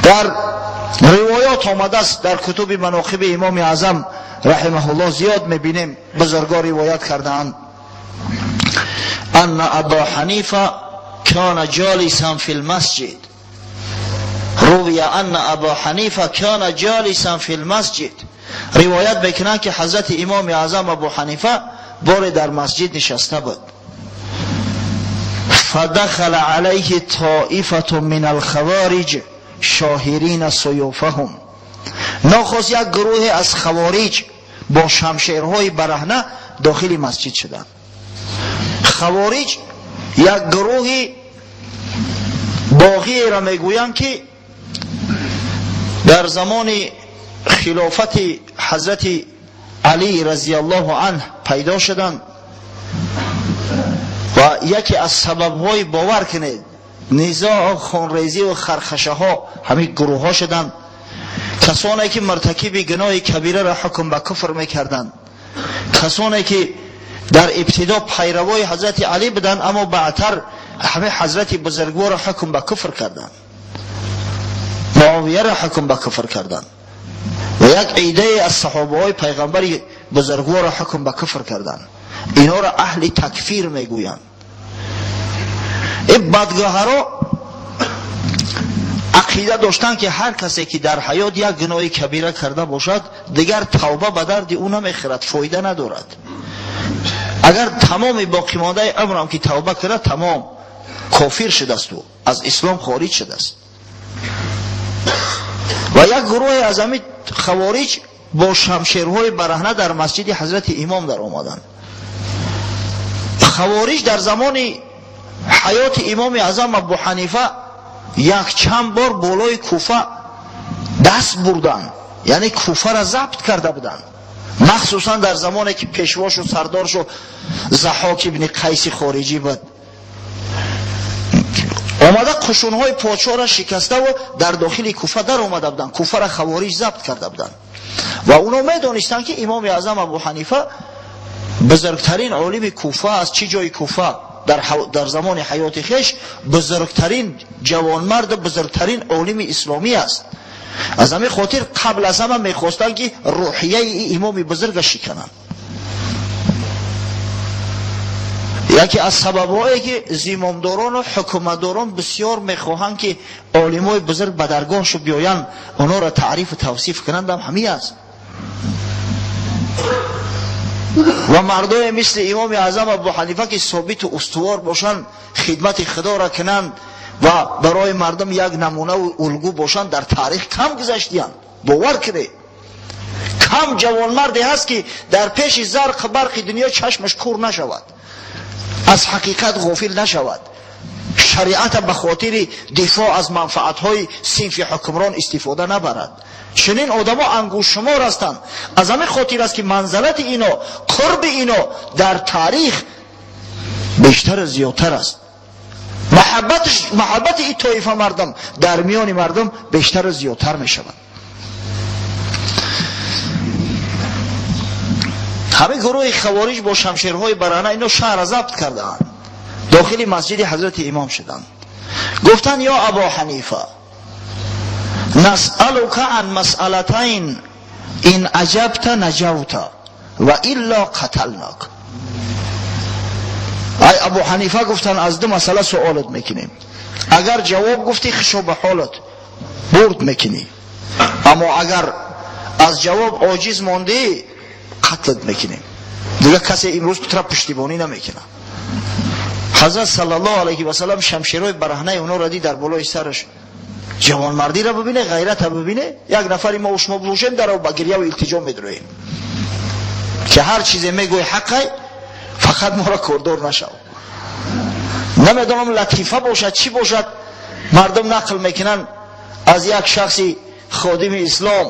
Дар ривоят омадааст, дар кутуби манақиби имоми аъзам раҳимаҳуллоҳ зиёд мебинем, бузургон ривоят кардаанд: ан або ҳанифа кана ҷолисан фи лмасҷид. Рувия ан або ҳанифа кана ҷолисан фи лмасҷид. Ривоят мекунанд, ки ҳазрати имоми аъзам абу ҳанифа боре дар масҷид нишаста буд. Фадахала алайҳи тоифату мин алхавориҷ шоҳирина суюфаҳум. Нохост як гурӯҳе аз хавориҷ бо шамшерҳои бараҳна дохили масҷид шуданд. Хавориҷ як гурӯҳи боғиеро мегӯянд, ки дар замони хилофати ҳазрати алӣ разияллоҳу анҳ пайдо шуданд ва яке аз сабабҳои, бовар кунед, низоъ, хунрезӣ ва хархашаҳо ҳамин гурӯҳҳо шуданд. Касоне ки муртакиби гуноҳи кабираро ҳукм ба куфр мекарданд, касоне ки дар ибтидо пайравои ҳазрати алӣ буданд, аммо баъдтар ҳамин ҳазрати бузургворро ҳукм ба куфр карданд, муовияро ҳукм ба куфр карданд ва як идае аз саҳобаҳои пайғамбари бузургворро ҳукм ба куфр карданд. Инҳоро аҳли такфир мегӯянд. Ин бадгоҳаро ақида доштанд, ки ҳар касе ки дар ҳаёт як гуноҳи кабира карда бошад, дигар тавба ба дарди ӯ намехӯрад, фоида надорад. Агар тамоми боқимондаи умрам ки тавба кунад, тамом кофир шудааст, ӯ аз ислом хориҷ шудааст. Ва як гурӯҳе аз ҳамин хавориҷ бо шамшерҳои бараҳна дар масҷиди ҳазрати имом дар омаданд. Хавориҷ дар замони ҳаёти имоми аъзам абу ҳанифа якчанд бор болои Куфа даст бурданд, яъне Куфаро забт карда буданд, махсусан дар замоне ки пешвошу сардоршу Заҳок ибни Қайси хориҷӣ буд. Омада қушунҳои подшоҳро шикаставу дар дохили Куфа дар омада буданд, Куфаро хавориҷ забт карда буданд ва оно медонистанд, ки имоми аъзам абу ҳанифа бузургтарин олими Куфа аст. Чӣ ҷои Куфа, дар замони ҳаёти хеш бузургтарин ҷавонмарду бузургтарин олими исломӣ аст. Аз ҳамин хотир қабл аз ҳама мехостанд, ки рӯҳияи имоми бузурга шикананд. Яке аз сабабҳое ки зимомдорону ҳукуматдорон бисёр мехоҳанд, ки олимои бузург ба даргоҳшу биёянд, онҳоро таърифу тавсиф кунанд, ҳам ҳамин аст. Ва мардое мисли имоми аъзам абу ҳанифа, ки собиту устувор бошанд, хидмати худоро кунанд ва барои мардум як намунаву улгӯ бошанд, дар таърих кам гузаштиянд. Бовар кунед, кам ҷавонмарде ҳаст, ки дар пеши зарқу барқи дунё чашмаш кур нашавад, аз ҳақиқат ғофил нашавад, шариата ба хотири дифоъ аз манфаатҳои синфи ҳукмрон истифода набарад. Чунин одамо ангуштшумор ҳастанд. Аз ҳамин хотир аст, ки манзалати ино, қурби ино дар таърих бештару зиёдтар аст. Маҳаббати ин тоифа мардум дар миёни мардум бештару зиёдтар мешавад. Ҳамин гурӯҳи хавориҷ бо шамшерҳои бараҳна ино шаҳрро забт кардаанд, дохили масҷиди ҳазрати имом шуданд. Гуфтанд: ё або ҳанифа, насъалука ан масъалатайн, ин аҷабта наҷавта ва илла қаталнак. Ай абу ҳанифа, гуфтанд, аз ду масъала суолат мекунем, агар ҷавоб гуфтӣ, хишо ба ҳолат, бурд мекунӣ, аммо агар аз ҷавоб оҷиз мондӣ, қатлат мекунем, дигар касе имрӯз тура пуштибонӣ намекунад. Ҳазрат саллаллоҳу алайҳи васаллам шамшерҳои бараҳнаи онҳоро дид дар болои сараш. Ҷавонмардиро бибине, ғайрата бибине. Як нафари мо шумо бошем, дар ба гирьяву илтиҷо медроем, ки ҳар чизе мегӯй ҳаққай, фақат моро кордор нашав. Намедонам, латифа бошад, чӣ бошад, мардум нақл мекунанд аз як шахси ходими ислом,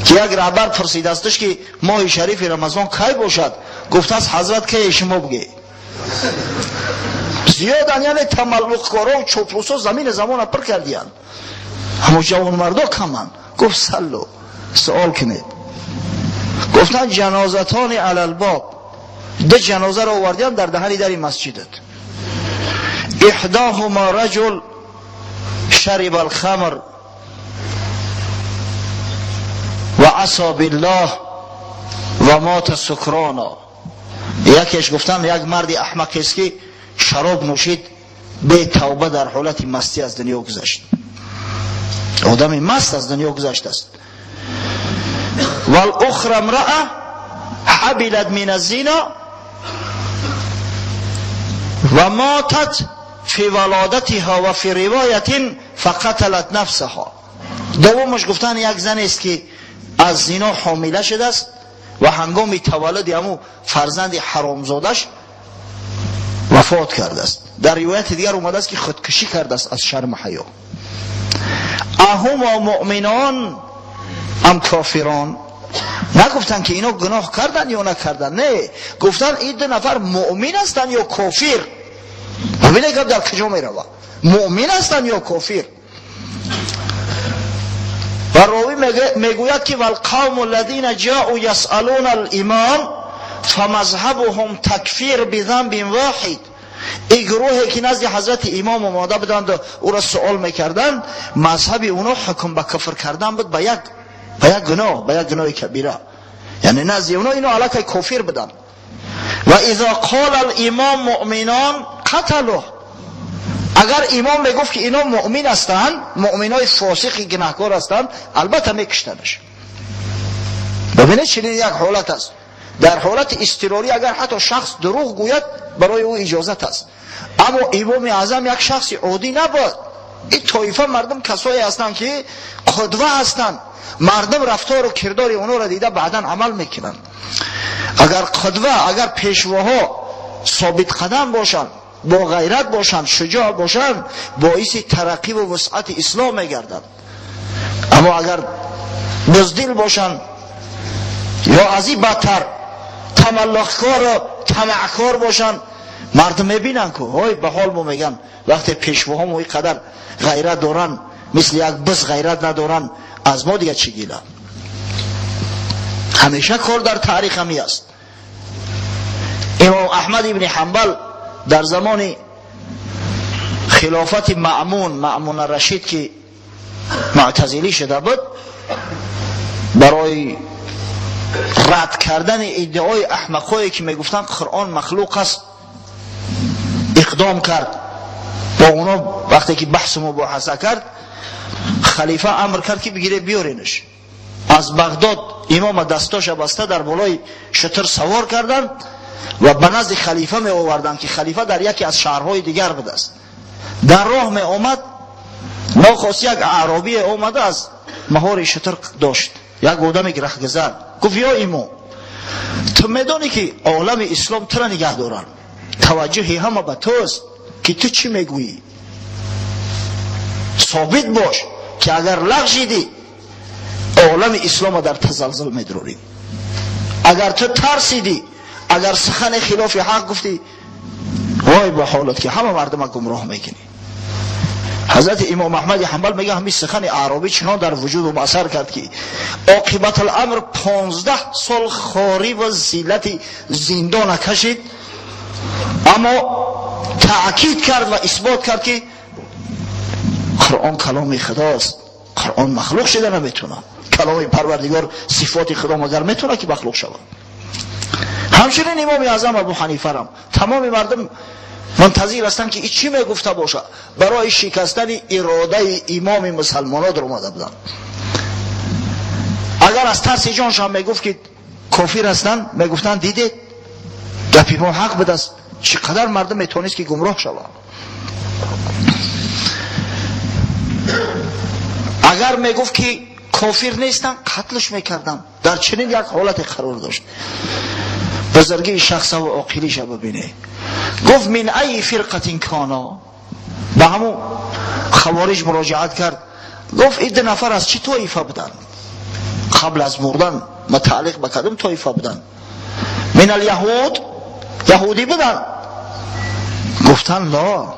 ки як раҳбар пурсидасташ, ки моҳи шарифи рамазон кай бошад. Гуфтааст: ҳазрат, кае шумо бигӯ. Зиёдан, яъне тамаллуқкоро, чоплусо замини замона пур кардиянд, аммо ҷавонмардо каманд. Гуфт: саллу, суол кунед. Гуфтанд: ҷанозатони алалбоб, ду ҷанозаро овардиям дар даҳани дари масҷидат. Иҳдоҳума раҷул шариба алхамр و عصا بالله و مات سکرانا. یکیش گفتن یک مرد احمق است که شراب نوشید، به توبه در حالت مستی از دنیا گذشت. آدم مست از دنیا گذشت است. والاخرى امرأة حبلت من الزنا و ماتت فی ولادتها و فی روایت فقتلت نفسها. دومش گفتن یک زن است که از زنا حامله شده است و هنگام تولد همو فرزند حرامزادش وفات کرده است. در روایت دیگر اومده است که خودکشی کرده است از شرم حیا. اهما مؤمنان ام کافران؟ نگفتن که اینا گناه کردن یا نکردن، نه، گفتن این دو نفر مؤمن هستن یا کافر. ببینید که در کجا میروه، مؤمن هستن یا کافر. و راوی میگوید که والقوم الذین جاءوا یسألون الامام فمذهبهم تکفیر بذنب واحد. این گروهی که نزد حضرت امام آمده بودند و او را سوال میکردند، مذهب اونا حکم به کفر کردن بود به یک گناه، به یک گناه کبیره. یعنی نزد اونا اینا علاقه کافر بودند. و اذا قال الامام مؤمنان قتلوه. اگر امام میگفت که اینا مؤمن هستند، مؤمنای فاسقی گناهکار هستند، البته میکشتنش. ببینید چنین یک حالت است. در حالت اضطراری اگر حتی شخص دروغ گوید برای او اجازت است. اما امام اعظم یک شخص عادی نبود. این طایفه مردم کسایی هستند که قدوه هستند، مردم رفتار و کردار اونا را دیده بعدا عمل میکنند. اگر قدوه، اگر پیشواها ثابت قدم باشند، با غیرت باشند، شجاع باشند، باعث ترقی و وسعت اسلام میگردند. اما اگر بزدل باشند یا از این بدتر تملقکار و طمعکار باشند، مردم میبینن که های به حال ما میگن وقتی پیشواها ما اینقدر غیرت دارن، مثل یک بز غیرت ندارن، از ما دیگه چی گیرن؟ همیشه کار در تاریخ همی است. امام احمد ابن حنبل در زمان خلافت مأمون رشید که معتزلی شده بود، برای رد کردن ادعای احمقایی که میگفتن قرآن مخلوق است اقدام کرد. با اونا وقتی که بحث مباحثه کرد، خلیفه امر کرد که بگیره بیارینش. از بغداد امام دستاش بسته در بالای شتر سوار کردند و به نزد خلیفه می آوردند که خلیفه در یکی از شهرهای دیگر بوده است. در راه می آمد، ناخواست یک اعرابی آمده از مهار شتر داشت، یک آدمی که رهگذر. گفت یا امام، تو میدانی که عالم اسلام تو را نگه دارن، توجه همه به توست که تو چی میگویی. ثابت باش که اگر لغزیدی عالم اسلام در تزلزل میدراری. اگر تو ترسیدی، اگر سخن خلاف حق گفتی، وای به حالت که همه مردم گمراه میکنی. حضرت امام احمد حنبل میگه همین سخن اعرابی چنان در وجود و اثر کرد که عاقبت الامر 15 سال خواری و ذلت زندان کشید، اما تأکید کرد و اثبات کرد که قرآن کلام خداست، قرآن مخلوق شده نمیتونه. کلام پروردگار صفات خدا مگر میتونه که مخلوق شود؟ همچنین امام اعظم ابو حنیفه هم تمام مردم منتظر هستند که این چی میگفته باشه. برای شکستن اراده امام مسلمانان در اومده بودن. اگر از ترس جانشان میگفت که کافر هستند، میگفتند دیدید گپی ما حق بوده است، چقدر مردم میتونست که گمراه شوند. اگر میگفت که کافر نیستن، قتلش میکردن. در چنین یک حالت قرار داشت. بزرگی شخص و عاقلیش ببینه. گفت من ای فرقت کانا، به همون خوارج مراجعت کرد. گفت این دو نفر از چی طایفه بودن؟ قبل از مردن متعلق به کدام طایفه بودن؟ من الیهود، یهودی بودن؟ گفتن لا،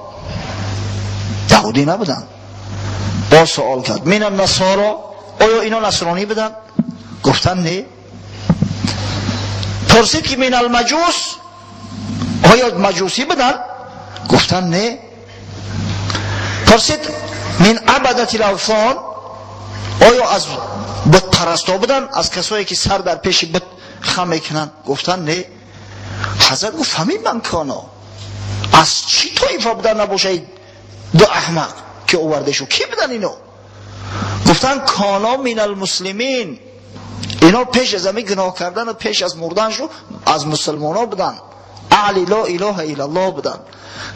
یهودی نبودن. با سوال کرد من النصارا، آیا اینا نصرانی بودن؟ گفتن نه. پرسید که من المجوس، آیا مجوسی بودن؟ گفتن نه. پرسید من عبدت الاوثان، آیا از бутпарасто будан, аз касое ки сар дар пеши бут хам мекунанд? Гуфтан не. Ҳазрат гуфт фамимман кано, аз чӣ тоифа будан набошад ду аҳмақ ки овардашу? Ки будан ино? Гуфтан кано минал муслимин, ино пеш аз ҳамин гуноҳ кардан ва пеш аз мурданшу аз мусулмонҳо будан, аҳли ла илаҳа иллаллоҳ будан.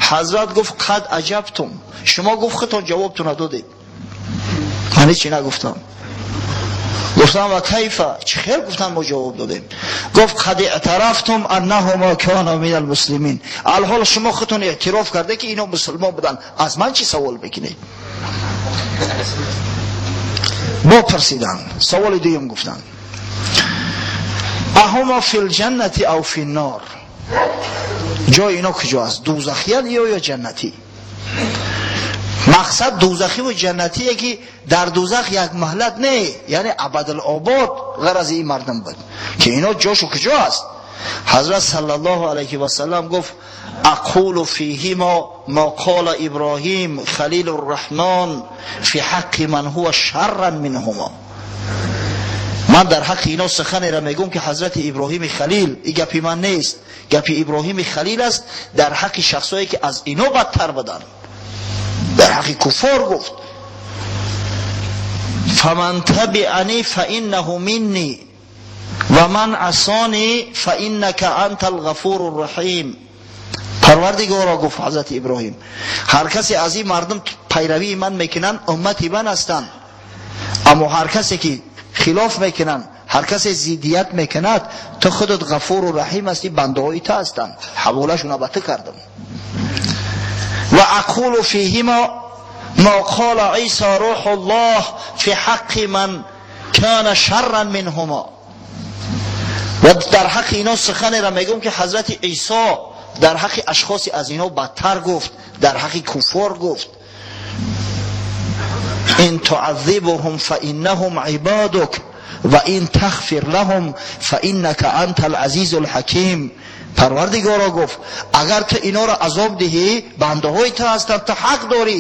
Ҳазрат гуфт қад аҷабтум, шумо гуфт худтон ҷавобтон додед, ман ҳеҷ нагуфтам. Гуфтам ва кайфа, чӣ хел? Гуфтам мо ҷавоб додем. Гуфт қад эътарафтум аннаҳума кана минал муслимин, алҳол шумо худтон эътироф карда ки ино мусулмон будан, аз ман чӣ савол мекунед? Бо пурсидан саволи дуюм, гуфтанд аҳума фил ҷаннати ав финнор, ҷои ино куҷо аст, дӯзахиян ё ҷаннатӣ? Мақсад дӯзахӣ ва ҷаннатие ки дар дӯзах як маҳлат не, яъне абадалобод ғарази ин мардум буд ки ино ҷошу куҷо аст. Ҳазрат саллаллоҳу алайҳи васаллам гуфт ақулу фиҳимо ма қола Иброҳим халилу рраҳмон фи ҳаққи ман ҳува шарран минҳумо. Ман дар ҳаққи ино суханеро мегӯм ки ҳазрати Иброҳими Халил, ин гапи ман нест, гапи Иброҳими Халил аст, дар ҳаққи шахсое ки аз ино бадтар буданд, дар ҳаққи куффор гуфт фаман табиани фаиннаҳу минни ва ман асани фаиннака анта алғафуру рраҳим. Парвардигоро, гуфт ҳазрати Иброҳим, ҳар касе аз ин мардум пайравии ман мекунанд, уммати ман ҳастанд, аммо ҳар касе ки хилоф мекунанд, ҳар касе зиддият мекунад, ту худат ғафуру раҳим ҳастӣ, бандаҳои ту ҳастанд, ҳаволашона ба ту кардам. Ва ақулу фиҳимо ма қола Исо рӯҳуллоҳ фи ҳаққи ман кана шарран минҳумо. Ва дар ҳаққи ино суханеро мегӯм ки ҳазрати Исо дар ҳаққи ашхоси аз ино бадтар гуфт, дар ҳаққи куффор гуфт ин туаззибуҳум фаиннаҳум ибадук ва ин тағфир лаҳум фаиннака анта алазизу алҳаким. Парвардигоро, гуфт, агар ту иноро азоб диҳӣ, бандаҳои ту ҳастанд, ту ҳақ дорӣ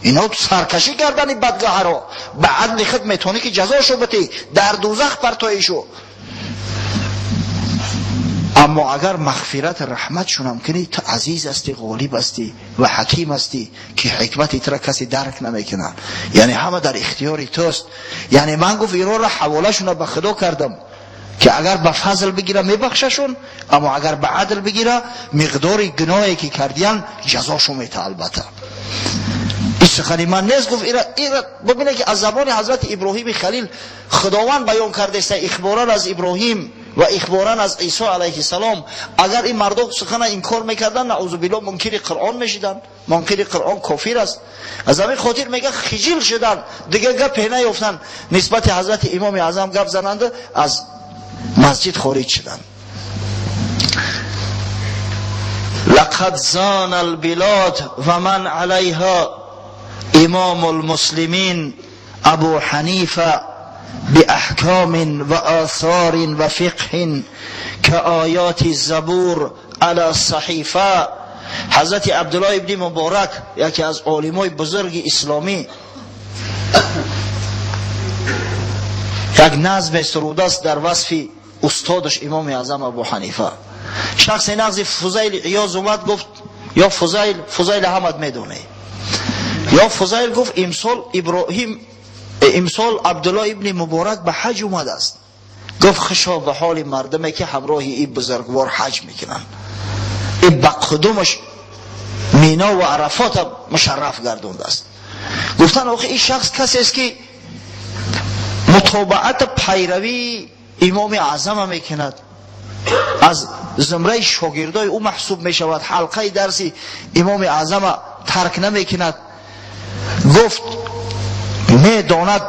ино саркашӣ кардани бадгаҳаро, ба адли худ метавонӣ ки ҷазошо битӣ, дар дӯзах партоишу. Аммо агар мағфират раҳматшонам кунӣ, ту азиз ҳастӣ, ғолиб ҳастӣ ва ҳаким ҳастӣ ки ҳикмати тура касе дарк намекунад, яъне ҳама дар ихтиёри туст. Яъне ман гуфт иноро ҳаволашона ба худо кардам ки агар ба фазл бигира мебахшашон, аммо агар ба адл бигира миқдори гуноҳе ки кардиян ҷазошо мета. Албатта ин сухани ман нест, гуфт ира бибинед ки аз забони ҳазрати Иброҳими Халил Худованд баён кардааст, ихборан аз Иброҳим ва ихборан аз Исо алайҳиссалом. Агар ин мардум сухана инкор мекарданд, наъузу биллоҳ, мункири Қуръон мешиданд. Мункири Қуръон кофир аст. Аз ҳамин хотир мега хиҷил шуданд, дигар гапе наёфтанд нисбати ҳазрати Имоми Аъзам гап зананд, аз масҷид хориҷ шуданд. لقد زان البلاد و من علیها امام المسلمین ابو حنیفه بأحکام و آثار و فقه كآیات الزبور على صحیفه. حضرت عبدالله ابن مبارک یکی از عالمای بزرگ اسلامی یک نظم سروده است در وصف استادش امام اعظم ابو حنیفه. شخص نغز فضیل عیاض اومد گفت یا فضیل، فضیل احمد میدونه، یا فضیل، گفت امسال عبدالله ابن مبارک به حج اومده است. گفت خوشا به حال مردمه که همراه این بزرگوار حج میکنن، این به قدومش مینا و عرفات مشرف گردونده است. گفتن آخه این شخص کسی است که متابعت پیروی امام اعظم میکند، از زمره شاگردای او محسوب میشود، حلقه درسی امام اعظم ترک نمیکند. گفت میداند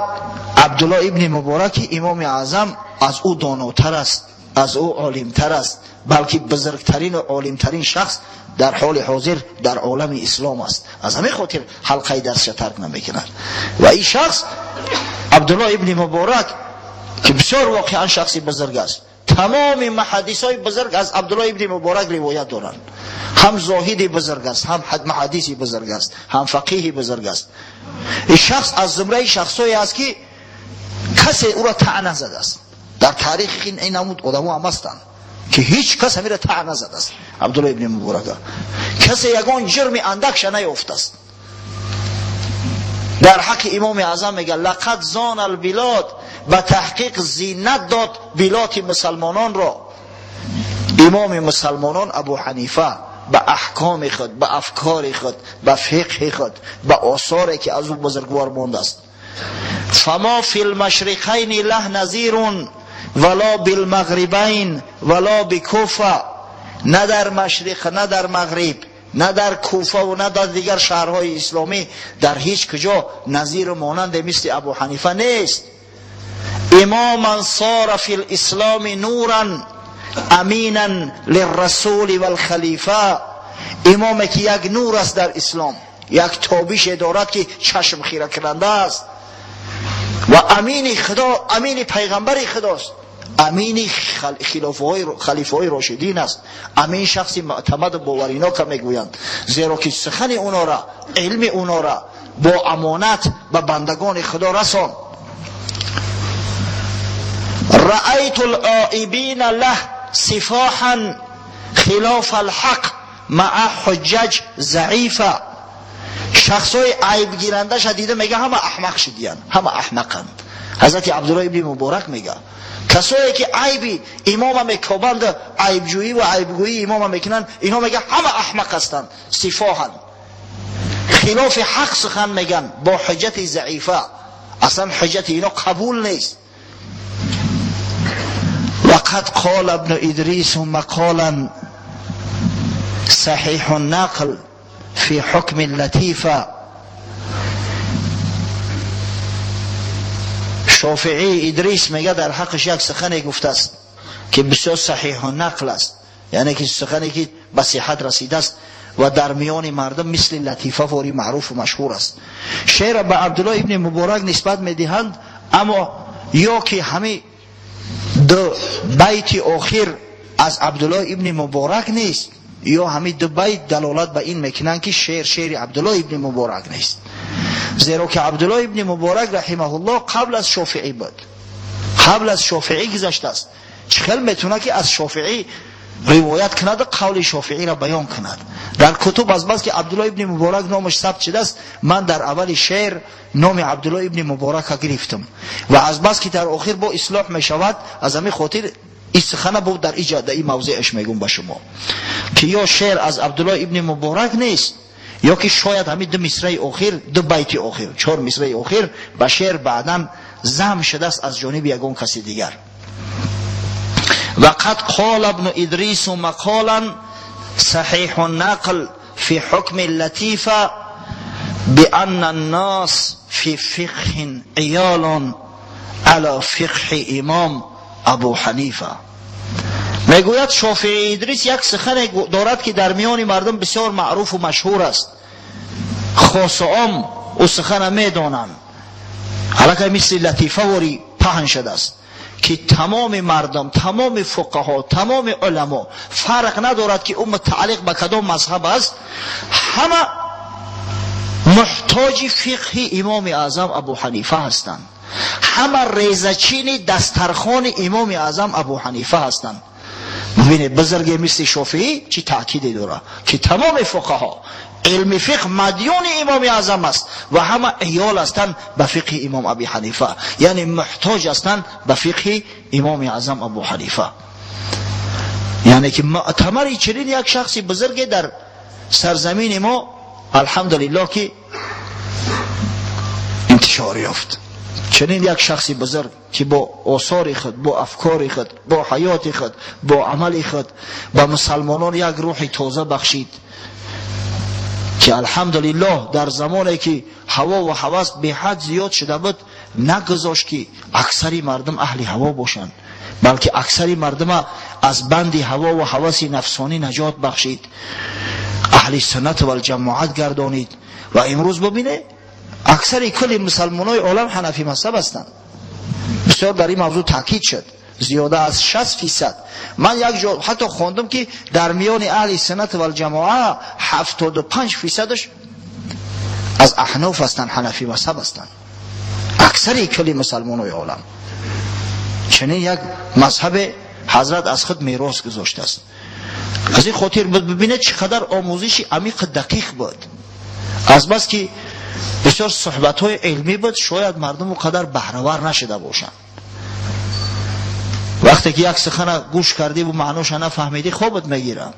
عبدالله ابن مبارک امام اعظم از او داناتر است، از او عالمتر است، بلکه بزرگترین و عالمترین شخص در حال حاضر در عالم اسلام است. از همین خاطر حلقه درسش ترک نمیکند. و این شخص عبدالله ابن مبارک که بسیار واقعا شخصی بزرگ است، تمام محدث های بزرگ از عبدالله ابن مبارک روایت دارند. هم زاهد بزرگ است، هم محدث بزرگ است، هم فقیه بزرگ است. این شخص از زمره شخصایی است که Касе ӯро таъна задааст. Дар таърих ин намуд одамо ҳам ҳастанд ки ҳеҷ кас ҳамира таъна задааст Абдулло ибни Муборака. Касе ягон ҷирми андакша наёфтааст. Дар ҳаққи имоми аъзам мегӯяд лақад зона албилод, ба таҳқиқ зинат дод билоти мусалмононро. Имоми мусалмонон Абу Ҳанифа ба аҳкоми худ, ба афкори худ, ба фиқҳи худ, ба осоре ки аз ӯ бузургвор мондааст. Фама фи лмашриқайни лаҳ назирун вало билмағрибайн вало бикуфа. На дар машриқ, на дар мағриб, на дар Куфа ва на дар дигар шаҳрҳои исломӣ дар ҳеҷ куҷо назиру монанде мисли Абу Ҳанифа нест. Имоман сора фи лисломи нуран аминан лиррасули валхалифа. Имоме ки як нур аст дар ислом, як тобише дорад ки чашм хира кунанда аст ва амини Худо, амини пайғамбари Худост, амини халифаҳои рошидин аст, амин шахси мӯътамаду боваринока мегӯянд, зеро ки сухани унора, илми унора бо амонат ба бандагони Худо расон. Раайту лоибина лаҳ сифоҳан хилофа алҳақ маа ҳуҷҷаҷ заифа. Шахсҳои айбгирандаша дида мега ҳама аҳмақ шидиянд, ҳама аҳмақанд. Ҳазрати Абдулло ибни Муборак мега касое ки айби имома мекобанд, айбҷӯӣ ва айбгӯии имома мекунанд, инҳо мега ҳама аҳмақ ҳастанд, сифоҳанд, хилофи ҳақ сухан меган бо ҳуҷҷати заифа. Аслан ҳуҷҷати ино қабул нест. وقد قال ابن إدريس مقالا صحيح النقل في حكم اللطيفة. شافعی ادریس میگه در حقش یک سخنی گفته است که بسیار صحیح و نقل است، یعنی که سخنی که به صحت رسیده است و در میان مردم مثل لطیفه واری معروف و مشهور است. شعر به عبدالله ابن مبارک نسبت میدهند، اما یا که همه دو بیت آخر از عبدالله ابن مبارک نیست، یا همه دو بیت دلالت به این میکنند که شعر شعر عبدالله ابن مبارک نیست، زیرا که عبدالله ابن مبارک رحمه الله قبل از شافعی بود، قبل از شافعی گذشته است. چخل میتونه که از شافعی روایت کند و قول شافعی را بیان کند؟ در کتب از بس که عبدالله ابن مبارک نامش ثبت شده است، من در اول شعر نام عبدالله ابن مبارک را گرفتم و از بس که در آخر با اصلاح میشود، از همین خاطر این سخنه بود در اینجا در این موضعش میگم به شما که یا شعر از عبدالله ابن مبارک نیست، یا که شاید همین دو مصرع آخر، دو بیت آخر، چهار مصرع آخر به شعر بعداً زم شده است از جانب یگان کسی دیگر. وقد قال ابن ادریس مقالا صحیح النقل فی حکم اللطیفه بان الناس فی فقه عیال علی فقه امام ابو حنیفه. میگوید شافعی ادریس یک سخن دارد که در میان مردم بسیار معروف و مشهور است، خاص و عام او سخن میدانند، حالا مثل لطیفه واری پهن شده است که تمام مردم، تمام فقها، تمام علما، فرق ندارد که او متعلق به کدام مذهب است، همه محتاج فقه امام اعظم ابو حنیفه هستند، همه ریزچین دسترخوان امام اعظم ابو حنیفه هستند. ببینید بزرگ مثل شافعی چی تاکیدی داره که تمام فقها علم فقه مدیون امام اعظم است و همه عیال هستند به فقه امام ابی حنیفه، یعنی محتاج هستند به فقه امام اعظم ابو حنیفه. یعنی که معتمر چنین یک شخص بزرگ در سرزمین ما الحمدلله که انتشار یافت. چنین یک شخص بزرگ که با آثار خود، با افکار خود، با حیات خود، با عمل خود به مسلمانان یک روح تازه بخشید که الحمدلله در زمانی که هوا و هوس به حد زیاد شده بود نگذاشت که اکثر مردم اهل هوا باشند، بلکه اکثر مردم از بند هوا و هوس نفسانی نجات بخشید، اهل سنت و الجماعت گردانید. و امروز ببینه اکثر کل مسلمانای عالم حنفی مذهب هستند. بسیار در این موضوع تاکید شد، زیاده از 60%. من یک جا حتی خواندم که در میان اهل سنت و الجماعه 75% از احناف هستند، حنفی مذهب هستند، اکثر کل مسلمانای عالم. Чунин як мазҳаб ҳазрат аз худ мерос гузоштааст. Аз ин хотир бибинед чӣ қадар омӯзиши амиқ дақиқ буд. Аз бас ки бисёр суҳбатҳои илмӣ буд, шояд мардум он қадар баҳравар нашуда бошанд. Вақте ки як сухана гӯш кардӣ ва маъноша нафаҳмидӣ, хобат мегирад.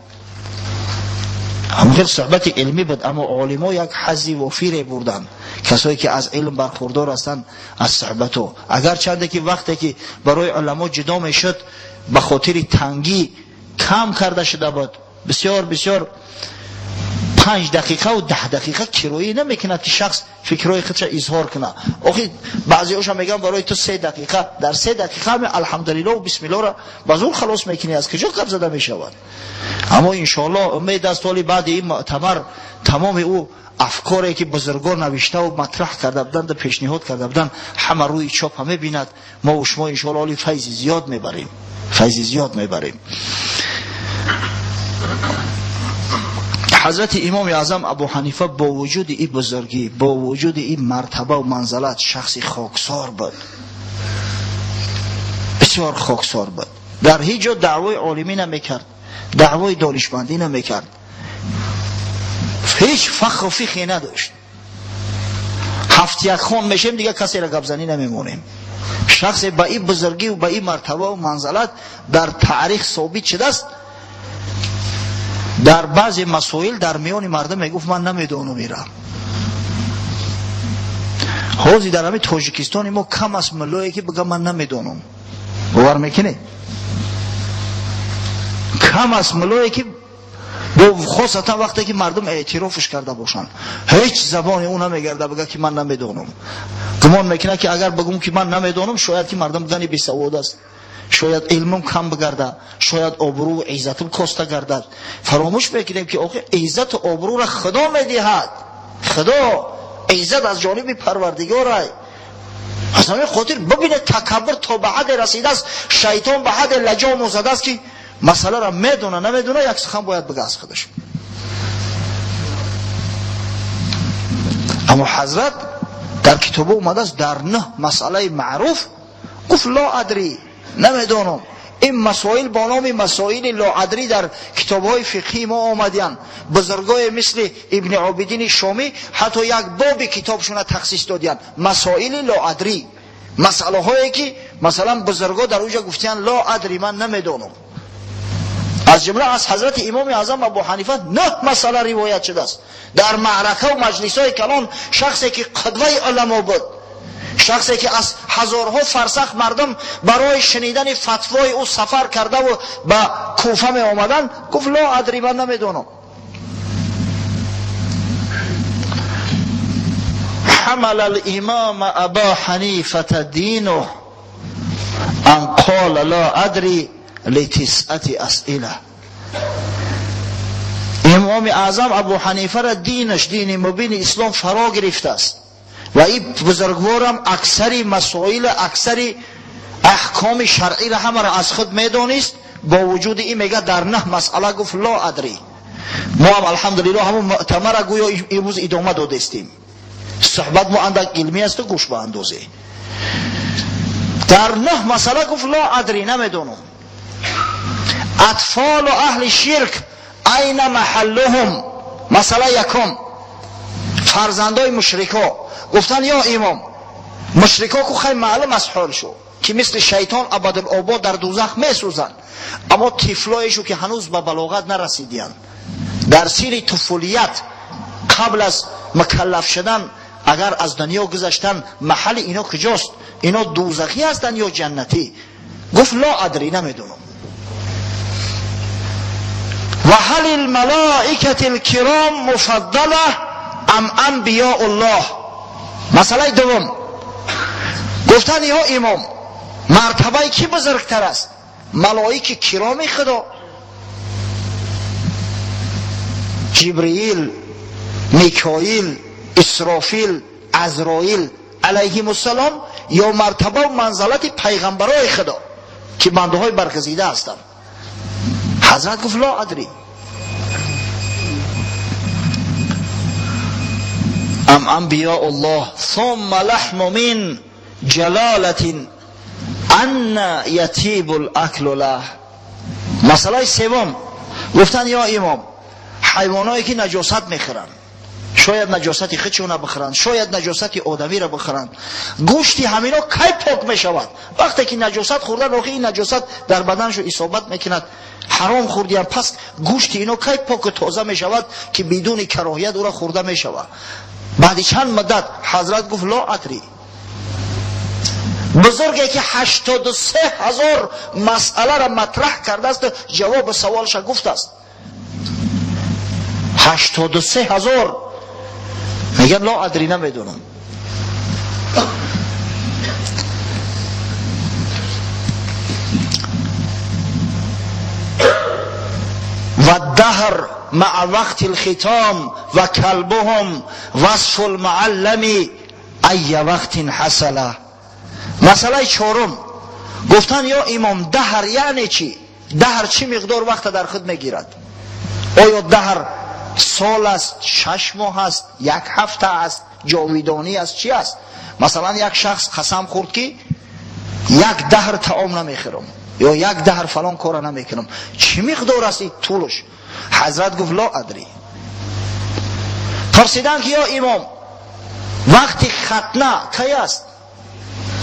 Ҳамон хел суҳбати илмӣ буд, аммо олимо як ҳаззи вофире бурданд. Касое ки аз илм бархурдор ҳастанд аз суҳбатҳо. Агарчанде ки вақте ки барои уламо ҷудо мешуд, ба хотири тангӣ кам карда шуда буд. Бисёр бисёр 5 дақиқа ва 10 дақиқа кироя намекунад ки шахс фикрҳои худша изҳор кунад. Охи баъзеҳоша мегӯянд барои ту 3 дақиқа, дар 3 дақиқа ҳам алҳамдулиллоҳ ва бисмиллоҳро ба зур халос мекунӣ, аз куҷо гап зада мешавад? Аммо иншоаллоҳ умед аст ҳоли баъди ин муътамар тамоми ӯ афкоре ки бузургон навишта ва матраҳ карда буданд ва пешниҳод карда буданд ҳама рӯи чопа мебинад. Мо ва шумо иншоаллоҳ ҳоли файзи зиёд мебарем, файзи зиёд мебарем. Ҳазрати имоми аъзам Абу Ҳанифа бо вуҷуди ин бузургӣ, бо вуҷуди ин мартаба ва манзалат шахси хоксор буд, бисёр хоксор буд. Дар ҳеҷ ҷо даъвои олимӣ намекард, даъвои донишмандӣ намекард, ҳеҷ фахру фихе надошт. 7-1 хон мешем, дигар касеро гапзанӣ намемонем. Шахсе ба ин бузургӣ ва ба ин мартаба ва манзалат дар таърих собит шудааст. Дар баъзе масоил дар миёни мардум мегуфт ман намедонам ира. Ҳозир дар ҳамин Тоҷикистони мо кам аст муллое ки бигӯяд ман намедонам. Бовар мекунед? Кам аст муллое ки хосатан вақте ки мардум эътирофш карда бошанд, ҳеҷ забони ӯ намегарда бигӯяд ки ман намедонам. Гумон мекунад ки агар бигӯм ки ман намедонам, шояд ки мардум бигӯянд бесавод аст, шояд илмум кам бигарда, шояд обрӯ ва иззатум коста гардад. Фаромӯш мекунем ки охир иззату обрӯро Худо медиҳад. Худо иззат аз ҷониби Парвардигорай. Аз ҳамин хотир бибинед такаббур то ба ҳадде расидааст, шайтон ба ҳадде лаҷому задааст ки масъаларо медона намедона як сухан бояд бигӯяд аз худаш. Аммо ҳазрат дар китобо омадааст дар 9 масъалаи маъруф гуфт ло адри, намедонам. Ин масоил бо номи масоили лоадрӣ дар китобҳои фиқҳии мо омадиянд. Бузургое мисли Ибни Обидини Шомӣ ҳатто як боби китобшона тахсис додиянд, масоили лоадрӣ, масъалаҳое ки масалан бузурго дар онҷо гуфтиянд лоадрӣ, ман намедонам. Аз ҷумла аз ҳазрати имоми аъзам Абу Ҳанифа 9 масъала ривоят шудааст. Дар маърака ва маҷлисҳои калон шахсе ки қудваи уламо буд, шахсе ки аз ҳазорҳо фарсах мардум барои шунидани фатвои ӯ сафар кардаву ба Куфа меомаданд, гуфт ло адри, ман намедонам. حمل الامام ابا حنیفة دینه ان قال لا ادری لتسعة اسئله. امام اعظم ابو حنیفه را دینش، دین مبین اسلام فرا گرفته است و این بزرگوارم اکثری مسائل، اکثری احکام شرعی را همه را از خود میدانست. با وجود این میگه در 9 مسئله گفت لا ادری. ما هم الحمدلله همون مؤتمر را گویا امروز ادامه دادستیم. صحبت ما اندک علمی است و گوش به اندازه. در 9 مسئله گفت لا ادری، نمیدونم. اطفال و اهل شرک این محلهم. مسئله یکم، فرزندای مشرکا گفتن یا امام، مشرکا کو خیلی معلوم از حال شو که مثل شیطان ابدالآباد در دوزخ میسوزند، اما طفلایشو که هنوز به بلاغت نرسیدیند، در سیر طفولیت قبل از مکلف شدن اگر از دنیا گذشتن، محل اینا کجاست؟ اینا دوزخی هستند یا جنتی؟ گفت لا ادری، نمیدونم. و هل الملائکة الکرام مفضله ام انبیاء الله؟ مسئله دوم، گفتن یا امام مرتبه کی بزرگتر است؟ ملائک کرامی خدا، جبرئیل، میکائیل، اسرافیل، عزرائیل علیهم السلام، یا مرتبه و منزلت پیغمبرای خدا که بنده های برگزیده هستند؟ حضرت گفت لا ادری. ام انبیاء الله ثم لحم من جلالة أن يطيب الأكل له. مسئله سوم گفتن یا امام حیوانایی که نجاست میخورند، شاید نجاست خودشون بخورند، شاید نجاست آدمی را بخورند، گوشتی همینا کی پاک میشود؟ وقتی که نجاست خوردن آخه این نجاست در بدنشو اصابت میکند، حرام خوردیان، پس گوشت اینا کی پاک و تازه میشود که بدون کراهیت او را خورده میشود؟ بعد چند مدت حضرت گفت لا ادری. بزرگی که 83,000 مسئله را مطرح کرده است جواب سوالش گفت است. 83,000 میگن لا ادری، نمیدونم. و الدهر مع وقت الختام و کلبهم وصف المعلم ای وقت حصل. مسئله چهارم گفتن یا امام دهر یعنی چی؟ دهر چی مقدار وقت در خود میگیرد؟ آیا دهر سال است، 6 ماه است، 1 هفته است، جاویدانی است، چی است؟ مثلا یک شخص قسم خورد که 1 دهر طعام نمیخورم یا 1 دهر فلان کار نمیکنم، چی مقدار است این طولش؟ حضرت گفت لا ادری. پرسیدن که یا امام وقتی ختنه کی است؟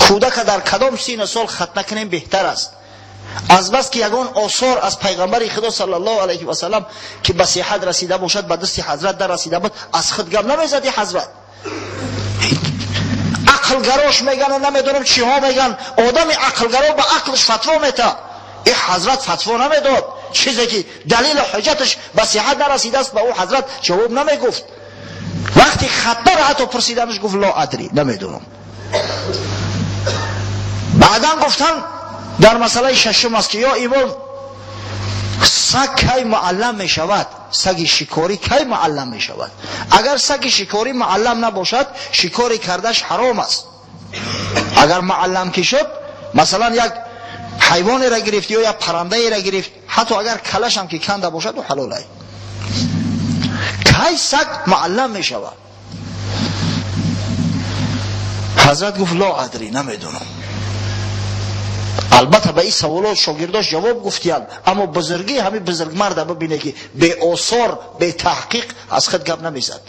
کودک در کدام سین سال ختنه کنیم بهتر است؟ از بس که یگان آثار از پیغمبر خدا صلی الله علیه و سلم که به صحت رسیده باشد به دست حضرت در رسیده بود از خود گپ نمیزدی. حضرت عقلگراش میگن و نمیدونم چیها میگن، آدم عقلگرا به عقلش فتوا میده، این حضرت فتوا نمیداد، چیزی که دلیل حجتش به صحت نرسیده است به او حضرت جواب نمیگفت. وقتی ختنه را حتی پرسیدنش گفت لا ادری، نمیدونم. بعدا گفتن در مسئله ششم است که یا امام سگ کی معلم می شود؟ سگ شکاری کی معلم می شود؟ اگر سگ شکاری معلم نباشد شکاری کردش حرام است. اگر معلم که شد، مثلا یک حیوانی را گرفت یا یک پرنده را گرفت، حتی اگر کلش هم که کنده باشد و حلال است. کی سگ معلم می شود؟ حضرت گفت لا ادری، نمیدونم. البته به این سوالات شاگرداش جواب گفتیان، اما بزرگی همین بزرگ مرد ببینه که به آثار به تحقیق از خود گپ نمیزد.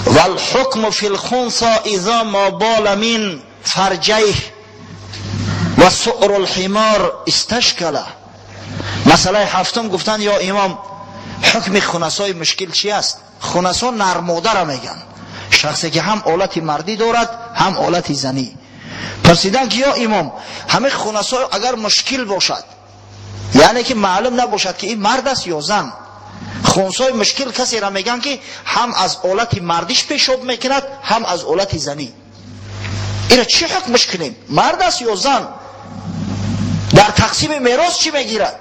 والحکم فی الخنثی اذا ما بال من فرجیه و سؤر الحمار استشکله. مسئله هفتم گفتن یا امام حکم خنثای مشکل چی است؟ خنثا نرموده را میگن، شخصی که هم آلت مردی دارد هم آلت زنی. پرسیدن که یا امام همه خنثا اگر مشکل باشد، یعنی که معلوم نباشد که این مرد است یا زن، خنثای مشکل کسی را میگن که هم از آلت مردیش پیشاب میکند هم از آلت زنی، اینا چی حکمش کنیم؟ مرد است یا زن؟ در تقسیم میراث چی میگیرد؟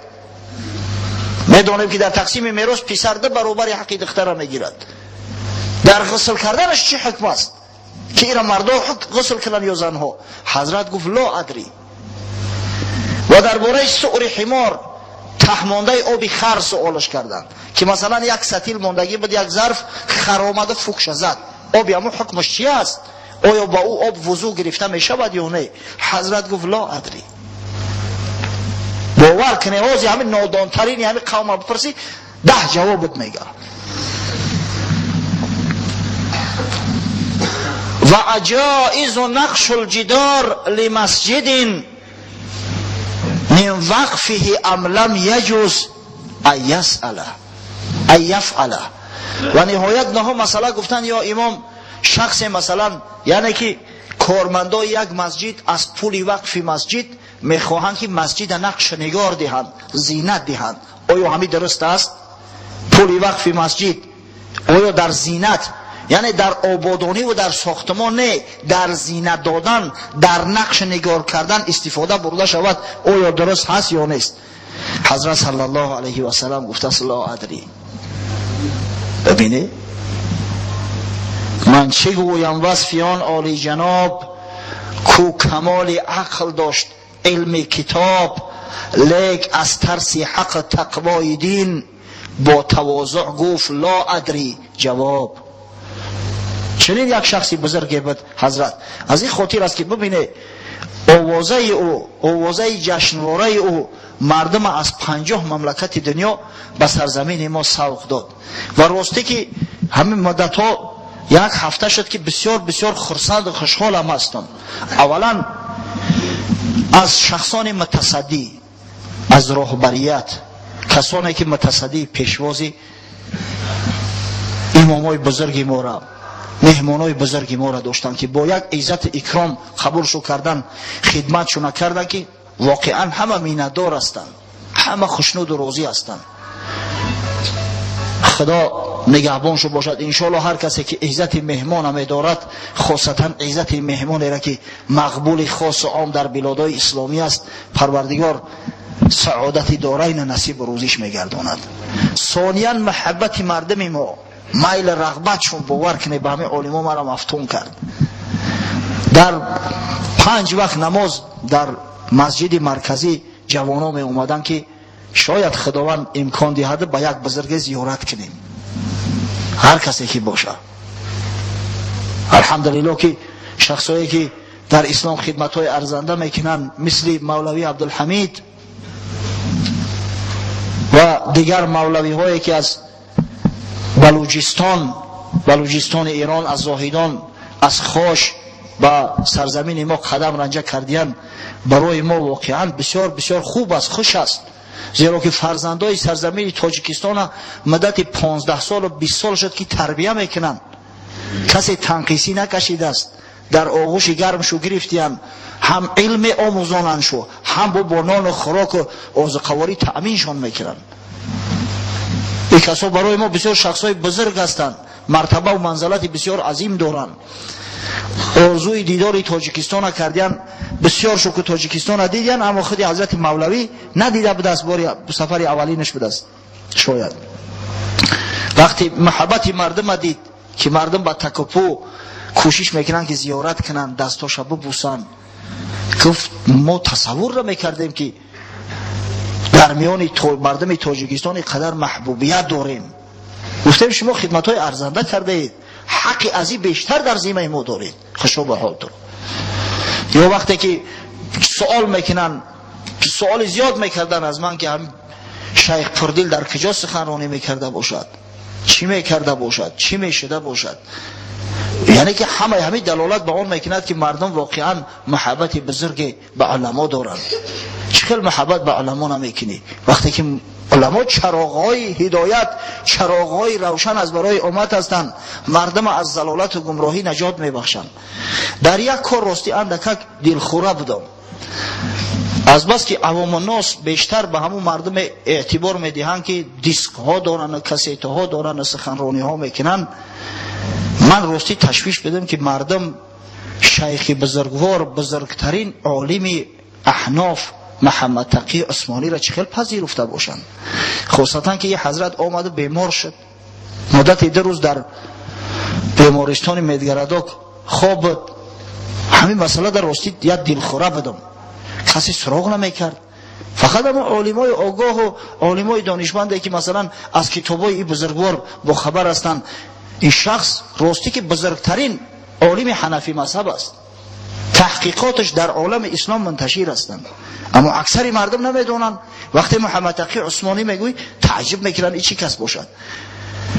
میدانیم که در تقسیم میراث پسر 2 برابر حق دختر را میگیرد. در غسل کردنش چی حکم است که اینا مردا غسل کنن یا زنها؟ حضرت گفت لا ادری. و درباره سؤر حمار تهمانده آب خر سوالش کردند که مثلا یک سطیل ماندگی بود، یک ظرف خر آمده فوکش زد، آب همون حکمش چی است؟ آیا با او آب وضو گرفته می شود یا نه؟ حضرت گفت لا ادری. باور کنه اوزی همین نادانترین همین قوم بپرسی 10 جوابت میگه. و عجائز نقش الجدار لمسجد من وقفه ام لم يجوز ان يسأل ان يفعل. و نهایت نه مسئله گفتن یا امام شخص مثلا یعنی که کارمندای یک مسجد از پول وقف مسجد میخواهند که مسجد نقش نگار دهند، زینت دهند، آیا همین درست است؟ پول وقف مسجد آیا در زینت، یعنی در آبادانی و در ساختمان نه، در زینت دادن، در نقش نگار کردن استفاده برده شود، آیا درست هست یا نیست؟ حضرت صلی الله علیه و سلم گفته است لا ادری. ببینی من چه گویم وصف آن عالی جناب، کو کمال عقل داشت علم کتاب، لیک از ترس حق تقوای دین، با تواضع گفت لا ادری. جواب Чунин як шахси бузурге буд ҳазрат. Аз ин хотир аст ки бибине овозаи ӯ, овозаи ҷашнвораи ӯ мардум аз 50 мамлакати дунё ба сарзамини мо савқ дод. Ва росте ки ҳамин муддатҳо як ҳафта шуд ки бисёр бисёр хурсанду хушҳолам ҳастам. Аввалан аз шахсони мутасаддӣ, аз роҳбарият, касоне ки мутасаддии пешвози имомои бузурги моро, меҳмонои бузурги моро доштанд, ки бо як иззату икром қабулшу кардан, хидматшуна кардан, ки воқеан ҳама миннатдор ҳастанд, ҳама хушнуду розӣ ҳастанд. Худо нигаҳбоншу бошад. Иншоалло ҳар касе ки иззати меҳмона медорад, хосатан иззати меҳмонеро ки мақбули хосу ом дар билодҳои исломӣ аст, Парвардигор саодати дорайна насибу рӯзиш мегардонад. Сониян маҳаббати мардуми мо, майл рағбатшон, бовар кунед, ба ҳамин олимо маро мафтун кард. Дар 5 вақт намоз дар масҷиди марказӣ ҷавонон меомаданд, ки шояд Худованд имкон диҳад ба як бузурге зиёрат кунем, ҳар касе ки бошад. Алҳамдулиллоҳ ки шахсое ки дар ислом хидматҳои арзанда мекунанд, мисли мавлавӣ Абдулҳамид ва дигар мавлавиҳое ки аз Балуҷистони Эрон, аз Зоҳидон, аз Хош ба сарзамини мо қадам ранҷа кардиянд, барои мо воқеан бисёр бисёр хуб аст, хуш аст. Зеро ки фарзандои сарзамини Тоҷикистона муддати 15 солу 20 сол шуд ки тарбия мекунанд, касе танқисӣ накашидааст, дар оғӯши гармшу гирифтиянд, ҳам илм меомӯзонандшу, ҳам бо нону хӯроку озуқаворӣ таъминшон мекунанд. Ин касо барои мо бисёр шахсҳои бузург ҳастанд, мартабаву манзалати бисёр азим доранд. Орзуи дидори Тоҷикистона кардиян, бисёр шукр Тоҷикистона дидиян, аммо худи ҳазрати мавлавӣ надида будааст, бори сафари аввалинаш будааст. Шояд вақти маҳаббати мардума дид, ки мардум ба такупӯ кӯшиш мекунанд ки зиёрат кунанд, дастоша бубусанд, гуфт мо тасаввур намекардем ки дар миёни мардуми Тоҷикистон ин қадар маҳбубият дорем. Гуфтем шумо хидматҳои арзанда кардаед, ҳаққи аз ин бештар дар зиммаи мо доред, хушо ба ҳолтон. Ё вақте ки суол мекунанд, суоли зиёд мекарданд аз ман, ки ҳам шайх Пурдил дар куҷо суханронӣ мекарда бошад, чӣ мекарда бошад, чӣ мешуда бошад. Яъне ки ҳамаи ҳамин далолат ба он мекунад, ки мардум воқеан маҳаббати бузурге ба уламо доранд. Чӣ хел маҳаббат ба уламо намекунӣ вақте ки уламо чароғҳои ҳидоят, чароғҳои равшан аз барои уммат ҳастанд, мардум аз залолату гумроҳӣ наҷот мебахшанд. Дар як кор ростӣ андакак дилхӯра будам, азбаски авомуннос бештар ба ҳамун мардум эътибор медиҳанд, ки дискҳо доранд, кассетаҳо доранд, суханрониҳо мекунанд. Ман ростӣ ташвиш бидам, ки мардум шайхи бузургвор, бузургтарин олими аҳноф Муҳаммад Тақӣ Усмониро чӣ хел пазируфта бошанд, хусусан ки ин ҳазрат омаду бемор шуд, муддати 2 рӯз дар бемористони Медгородок хоб буд. Ҳамин масъала дар ростӣ як дилхӯра будам, касе суроғ намекард, фақат ҳамон олимои огоҳу олимои донишманде ки масалан аз китобҳои ин бузургвор бохабар ҳастанд. Ин шахс ростӣ ки бузургтарин олими ҳанафӣ мазҳаб аст, таҳқиқоташ дар олами ислом мунташир ҳастанд, аммо аксари мардум намедонанд. Вақте Муҳаммад Тақӣ Усмонӣ мегӯй, таъҷиб мекунанд, ин чӣ кас бошад?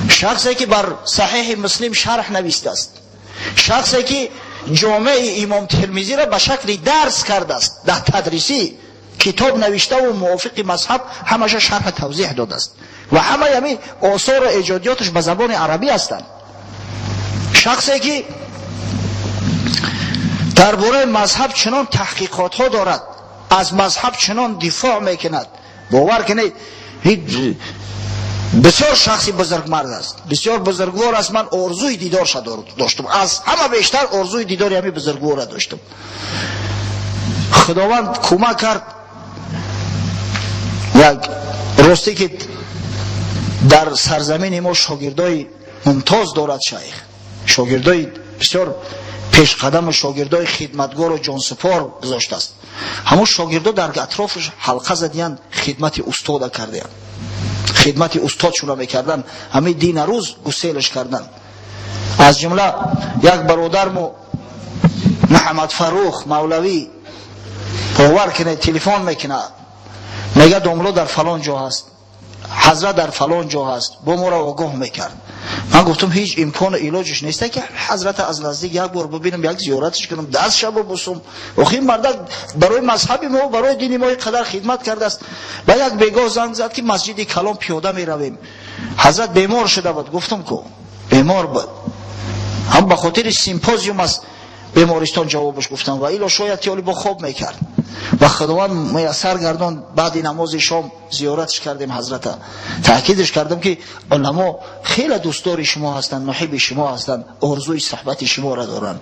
Шахсе ки бар Саҳеҳи Муслим шарҳ навистааст, шахсе ки ҷомеи имом Термизиро ба шакли дарс кардааст, дар тадрисӣ китоб навиштаву мувофиқи мазҳаб ҳамаша шарҳ тавзеҳ додааст ва ҳамаи ҳамин осору эҷодиёташ ба забони арабӣ ҳастанд. Шахсе ки дар бораи мазҳаб чунон таҳқиқотҳо дорад, аз мазҳаб чунон дифоъ мекунад, бовар кунед, бисёр шахси бузургмард аст, бисёр бузургвор аст. Ман орзуи дидорша доштам, аз ҳама бештар орзуи дидори ҳамин бузургворра доштам. Худованд кӯмак кард. Як росте ки дар сарзамини мо шогирдои мумтоз дорад шайх, шогирдои бисёр пешқадаму шогирдои хидматгору ҷонсупор гузоштааст. Ҳамон шогирдо дар атрофаш ҳалқа задиянд, хидмати устода кардаянд, хидмати устодшуна мекарданд, ҳамин дина рӯз гуселаш карданд. Аз ҷумла як бародармо Муҳаммад Фарух Мавлавӣ, бовар кунед, телефон мекунад, мегӯяд домло дар фалон ҷо ҳаст, ҳазрат дар фалон ҷо ҳаст, бо моро огоҳ мекард. Ман гуфтам ҳеҷ имкону илоҷиш нест ки ҳазрата аз наздик як бор бибинам, як зиёратиш кунам, дастша бубусум. Охи ин мардак барои мазҳаби мо, барои дини мо қадар хидмат кардааст. Ба як бегоҳ занг зад ки масҷиди калон пиёда меравем. Ҳазрат бемор шуда буд, гуфтам ку бемор буд, ҳам ба хотири симпозиум аст бемористон ҷавобаш гуфтам, ва ило шояд тиёли бо хоб мекард. Ва Худованд муяссар гардон, баъди намози шом зиёратш кардем ҳазрата. Таъкидш кардам ки уламо хеле дӯстдори шумо ҳастанд, муҳибби шумо ҳастанд, орзуи суҳбати шуморо доранд.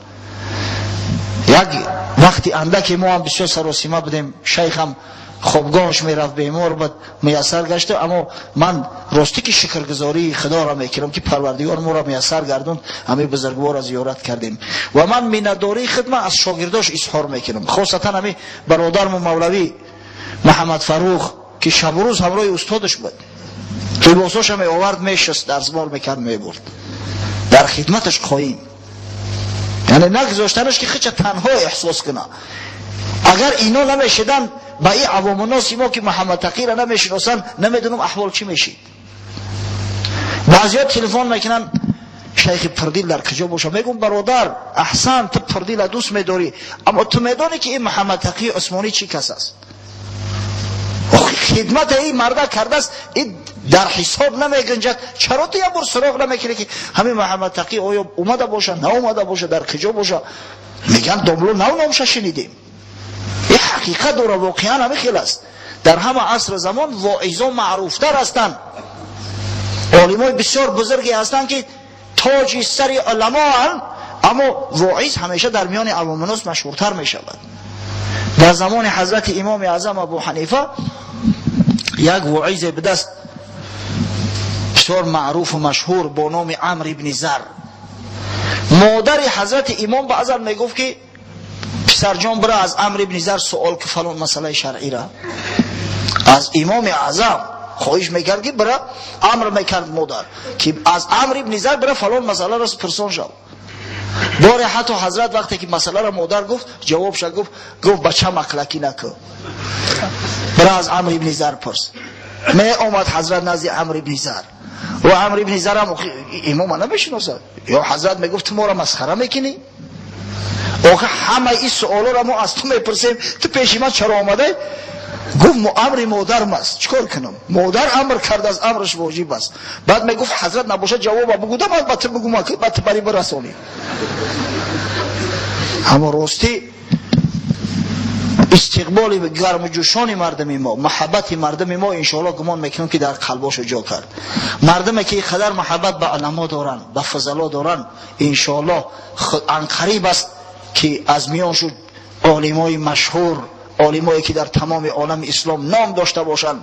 Як вақти андаке мо ҳам бисёр саросима будем, шайхам хобгоҳаш мерафт, бемор буд, муяссар гашта. Аммо ман ростӣ ки шукргузории Худоро мекунам ки Парвардигор моро муяссар гардонд, ҳамаи бузургворро зиёрат кардем. Ва ман миннатдории худма аз шогирдош изҳор мекунам, хосатан ҳамин бародарму Мавлавӣ Муҳаммад Фарух ки шабу рӯз ҳамроҳи устодаш буд, либосоша меовард, мешуст, дарзмол мекард, мебурд, дар хидматаш қоим, яъне нагузоштанаш ки хича танҳо эҳсос куна. Агар ино намешиданд, ба ин авому носи мо ки Муҳаммад Тақиро намешиносанд, намедонам аҳвол чӣ мешид. Баъзиҳо телефон мекунанд, шайхи Пурдил дар куҷо боша? Мегӯм бародар, аҳсан, ту Пурдила дӯст медорӣ, аммо ту медонӣ ки ин Муҳаммад Тақии Усмонӣ чӣ кас аст? Хидмати ин марда кардааст, ин дар ҳисоб намегунҷад. Чаро ту як бор суроғ намекунӣ ки ҳамин Муҳаммад Тақӣ оё омада боша, наомада боша, дар куҷо боша? Мегӯянд домло нав номша шунидем. Ин ҳақиқат дора, воқеан ҳамин хел аст. Дар ҳама асру замон воизо маъруфтар ҳастанд, олимои бисёр бузурге ҳастанд ки тоҷи сари уламоанд, аммо воиз ҳамеша дар миёни авомуннос машҳуртар мешавад. Дар замони ҳазрати имоми аъзам Абу Ҳанифа як воизе будаст бисёр маъруфу машҳур бо номи Амр ибни Зар. Модари ҳазрати имом баъзан мегуфт ки писарҷон, бира аз Амр ибни Зар суол ки фалон масъалаи шаръира. Аз имоми аъзам хоҳиш мекард ки бира, амр мекард модар ки аз Амр ибни Зар бира фалон масъаларо пурсон шав. Боре ҳатто ҳазрат вақте ки масъаларо модар гуфт, ҷавобша гуфт, гуфт бача мақлакӣ накун, бира аз Амр ибни Зар пурс. Меомад ҳазрат назди Амр ибни Зар, ва Амр ибни Зар ҳам имома намешиносад. Ё ҳазрат мегуфт ту моро масхара мекунӣ? Охи ҳамаи ин суолоро мо аз ту мепурсем, ту пеши ман чаро омадай? Гуфт амри модарам аст, чӣ кор кунам? Модар амр кардааст, амраш воҷиб аст. Баъд мегуфт ҳазрат набошад ҷавоба бугуда, ман ба ту бугум, ба ту барӣ бирасонӣ. Аммо ростӣ истиқболи гарму ҷӯшони мардуми мо, маҳаббати мардуми мо иншоалло гумон мекунам ки дар қалбошо ҷо кард. Мардуме ки қадар маҳаббат ба уламо доранд, ба фузало доранд, иншоалло анқариб аст ки аз миён шуд олимои машҳур, олимое ки дар тамоми олами ислом ном дошта бошанд,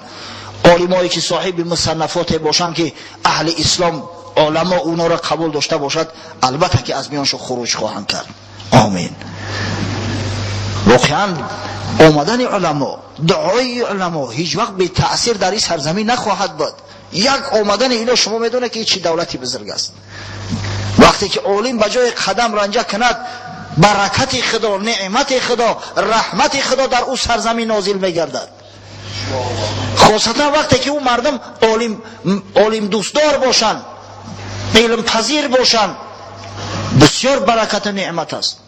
олимое ки соҳиби мусаннафоте бошанд ки аҳли ислом оламо онҳоро қабул дошта бошад, албатта ки аз миёншо хуруҷ хоҳанд кард. Омин. Воқеан омадани уламо, дуои уламо ҳеҷ вақт бетаъсир дар ин сарзамин нахоҳад буд. Як омадани ино шумо медонед ки чӣ давлати бузург аст. Вақте ки олим ба ҷои қадам ранҷа кунад, баракати Худо, неъмати Худо, раҳмати Худо дар ӯ сарзамин нозил мегардад. Хосатан вақте ки ӯ мардум олимдӯстдор бошанд, илмпазир бошанд, бисёр баракату неъмат аст.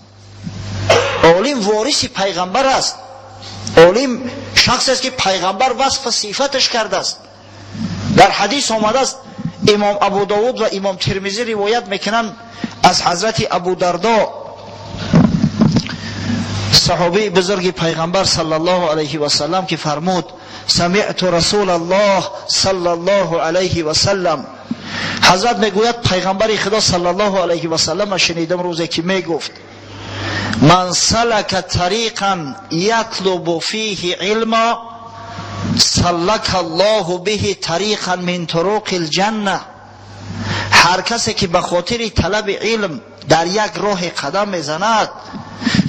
Олим вориси пайғамбар аст. Олим шахсест ки пайғамбар васфу сифаташ кардааст. Дар ҳадис омадааст, имом Абу Довуд ва имом Термизӣ ривоят мекунанд аз ҳазрати Абу Дардо, саҳобии бузурги пайғамбар саллаллоҳу алайҳи васаллам, ки фармуд: самиъту расулаллоҳ саллаллоҳу алайҳи васаллам. Ҳазрат мегӯяд пайғамбари Худо саллаллоҳу алайҳи васаллам шунидам рӯзе ки мегуфт: ман салака тариқан ятлубу фиҳи илма саллака аллоҳу биҳи тариқан мин туруқи лҷанна. Ҳар касе ки ба хотири талаби илм дар як роҳе қадам мезанад,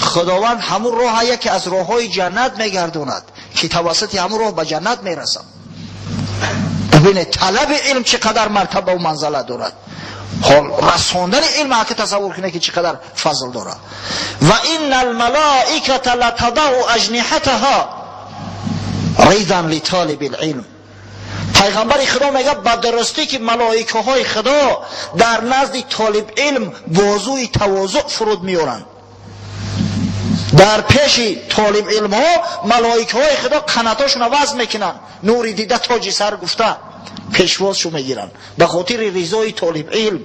Худованд ҳамун роҳа яке аз роҳҳои ҷаннат мегардонад ки тавассути ҳамун роҳ ба ҷаннат мерасад. Бибинед, талаби илм чӣ қадар мартабаву манзала дорад. Ҳол расондани илм ҳақи тасаввур кунед, ки чӣ қадар фазл дорад. Ва инна алмалоиката латадау аҷниҳатаҳо ридан литолиби илм. Пайғамбари Худо мегӯяд, ба дурустӣ ки малоикаҳои Худо дар назди толиб илм бозуи тавозӯъ фуруд меоранд. Дар пеши толиб илмҳо малоикаҳои Худо қанатҳошонро вазн мекунанд, нури дида тоҷи сар гуфта пешвозшо мегиранд ба хотири ризои толиб илм.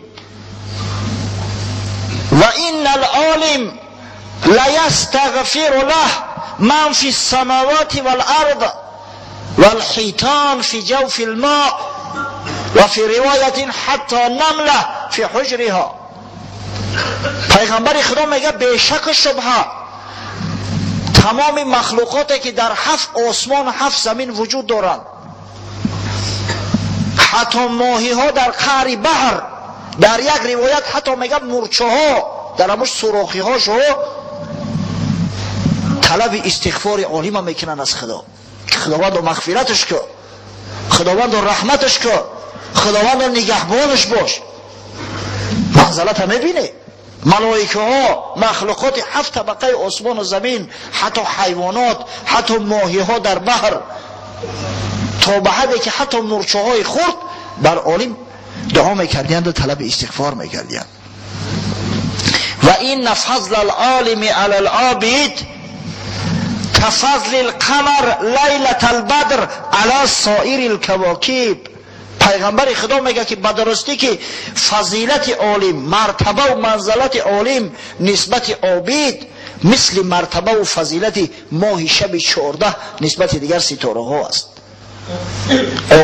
Ва инна алолим лаястағфиру лаҳ ман фи ссамавати вал-ард вал-ҳитан фи ҷавфи лмо ва фи ривоятин ҳатто намла фи ҳуҷриҳо. Пайғамбари Худо мегӯяд, бешаку шубҳа тамоми махлуқоте ки дар ҳафт осмон, ҳафт замин вуҷуд доранд, ҳатто моҳиҳо дар қаъри баҳр, дар як ривоят ҳатто мегӯяд мурчаҳо дар ҳамуш сурохиҳошо талаби истиғфори олима мекунанд аз Худо, ки Худовандо мағфираташ кун, Худовандо раҳматаш кун, Худовандо нигаҳбонаш бош. Манзалата мебинед, малоикаҳо, махлуқоти ҳафт табақаи осмону замин, ҳатто ҳайвонот, ҳатто моҳиҳо дар баҳр, то ба ҳадде ки ҳатто мурчаҳои хурд бар олим дуо мекардиянду талаби истиғфор мекардиянд. Ва инна фазла алолими ала алобид кафазли лқамар лайлата албадр ала соири лкавокиб. Пайғамбари Худо мегӯяд, ки ба дурустӣ ки фазилати олим, мартабаву манзалати олим нисбати обид мисли мартабаву фазилати моҳи шаби 14 нисбати дигар ситораҳо аст.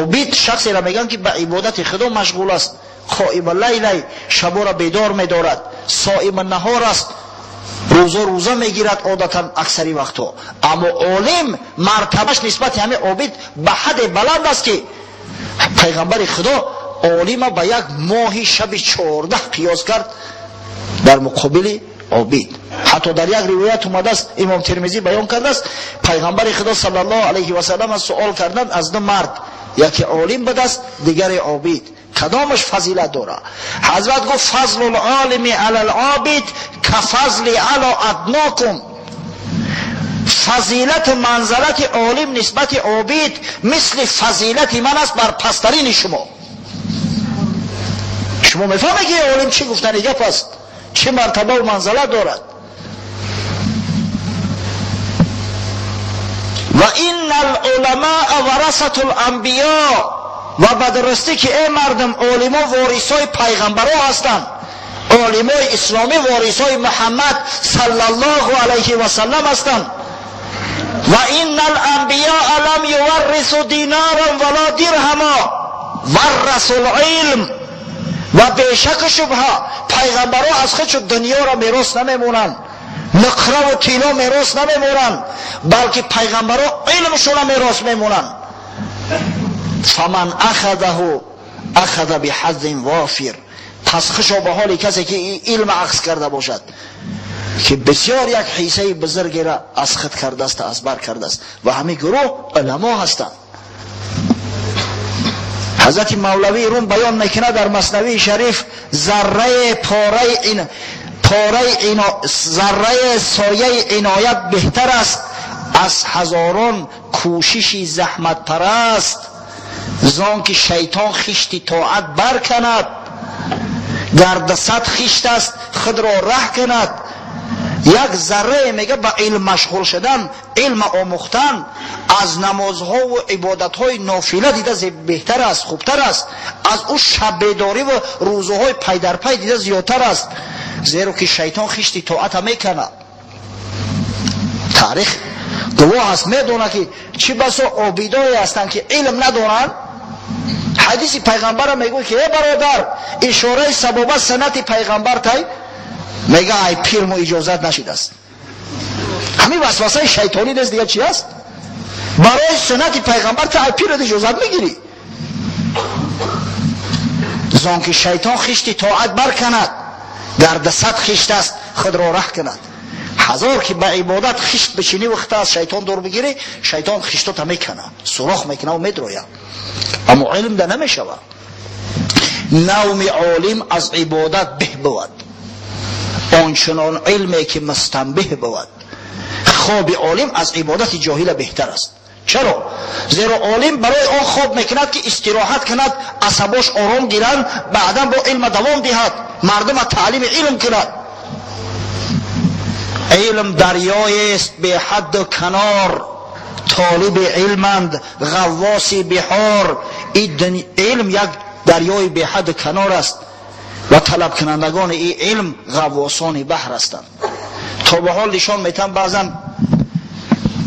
Обид шахсеро мегӯянд, ки ба ибодати Худо машғул аст, қоима лайлай, шаборо бедор медорад, соима наҳор аст, рӯзо рӯза мегирад одатан аксари вақтҳо. Аммо олим мартабаш нисбати ҳамин обид ба ҳадде баланд аст, ки пайғамбари Худо олима ба як моҳи шаби 14 қиёс кард дар муқобили обид. Ҳатто дар як ривоят омадааст, имом Термизӣ баён кардааст, пайғамбари Худо саллаллоҳу алайҳи васаллам аз суол карданд аз ду мард, яке олим будааст, дигаре обид, кадомаш фазилат дорад? Ҳазрат гуфт: фазлу лолими ала лобид кафазли ала аднокум. Фазилату манзалати олим нисбати обид мисли фазилати ман аст бар пасттарини шумо. Шумо мефаҳмед, ки олим чӣ гуфтани гап аст, чӣ мартабаву манзалат дорад? Ва инна алуламаа варасату ланбиё. Ва ба дурустӣ ки эй мардум, олимо ворисои пайғамбаро ҳастанд, олимои исломӣ ворисои Муҳаммад саллаллоҳу алайҳи васаллам ҳастанд. Ва инна аланбиёа лам юваррису динаран вала дирҳама варрасу лилм. Ва бешаку шубҳа пайғамбаро аз худшо дунёро мерос намемонанд, нуқраву тилло мерос намемонанд, балки пайғамбаро илмшона мерос мемонанд. Фаман ахадаҳу ахада биҳаззин вофир. Пас хушо ба ҳоли касе ки илм ахз карда бошад, ки бисёр як ҳиссаи бузургеро аз худ кардааст, аз бар кардааст. Ва ҳамин гурӯҳ уламо ҳастанд. Ҳазрати Мавлавии Рум баён мекунад дар Маснавии Шариф: зарраи пораи ин пораи зарраи сояи иноят беҳтар аст аз ҳазорон кӯшиши заҳматпараст, зон ки шайтон хишти тоат барканад, гардасад хишт аст худро раҳ кунад. Як заррае мега ба илм машғул шудан, илм омӯхтан аз намозҳову ибодатҳои нофила дида беҳтар аст, хубтар аст, аз ӯ шаббедориву рӯзаҳои пайдарпай дида зиёдтар аст, зеро ки шайтон хишти тоата меканад. Таърих гувоҳ аст, медонад, ки чӣ басо обидое ҳастанд, ки илм надоранд. Ҳадиси пайғамбарро мегӯяд, ки э бародар, ишораи сабоба санати пайғамбар тай, мега ай пирму иҷозат нашидааст. Ҳамин васвасаи шайтонӣ нест, дига чи аст? Барои суннати пайғамбар та ай пират иҷозат мегирӣ? Зон ки шайтон хишти тоат барканад, гардасад хишт аст худро раҳ кунад. Ҳазор ки ба ибодат хишт бишинӣ, вақта аз шайтон дур бигирӣ, шайтон хиштота мекана, сурох мекунаву медрояд. Аммо илм да намешавад. Навми олим аз ибодат беҳ бувад, ончунон илме ки мустанбиҳ бувад. Хоби олим аз ибодати ҷоҳила беҳтар аст. Чаро? Зеро олим барои он хоб мекунад ки истироҳат кунад, асабош ором гиранд, баъдан бо илма давом диҳад, мардума таълими илм кунад. Илм дарёест беҳадду канор, толиби илманд ғаввоси биҳор. Илм як дарёи беҳадду канор аст ва талабкунандагони ин илм ғаввосони баҳр ҳастанд. То ба ҳол нишон метаҳанд баъзан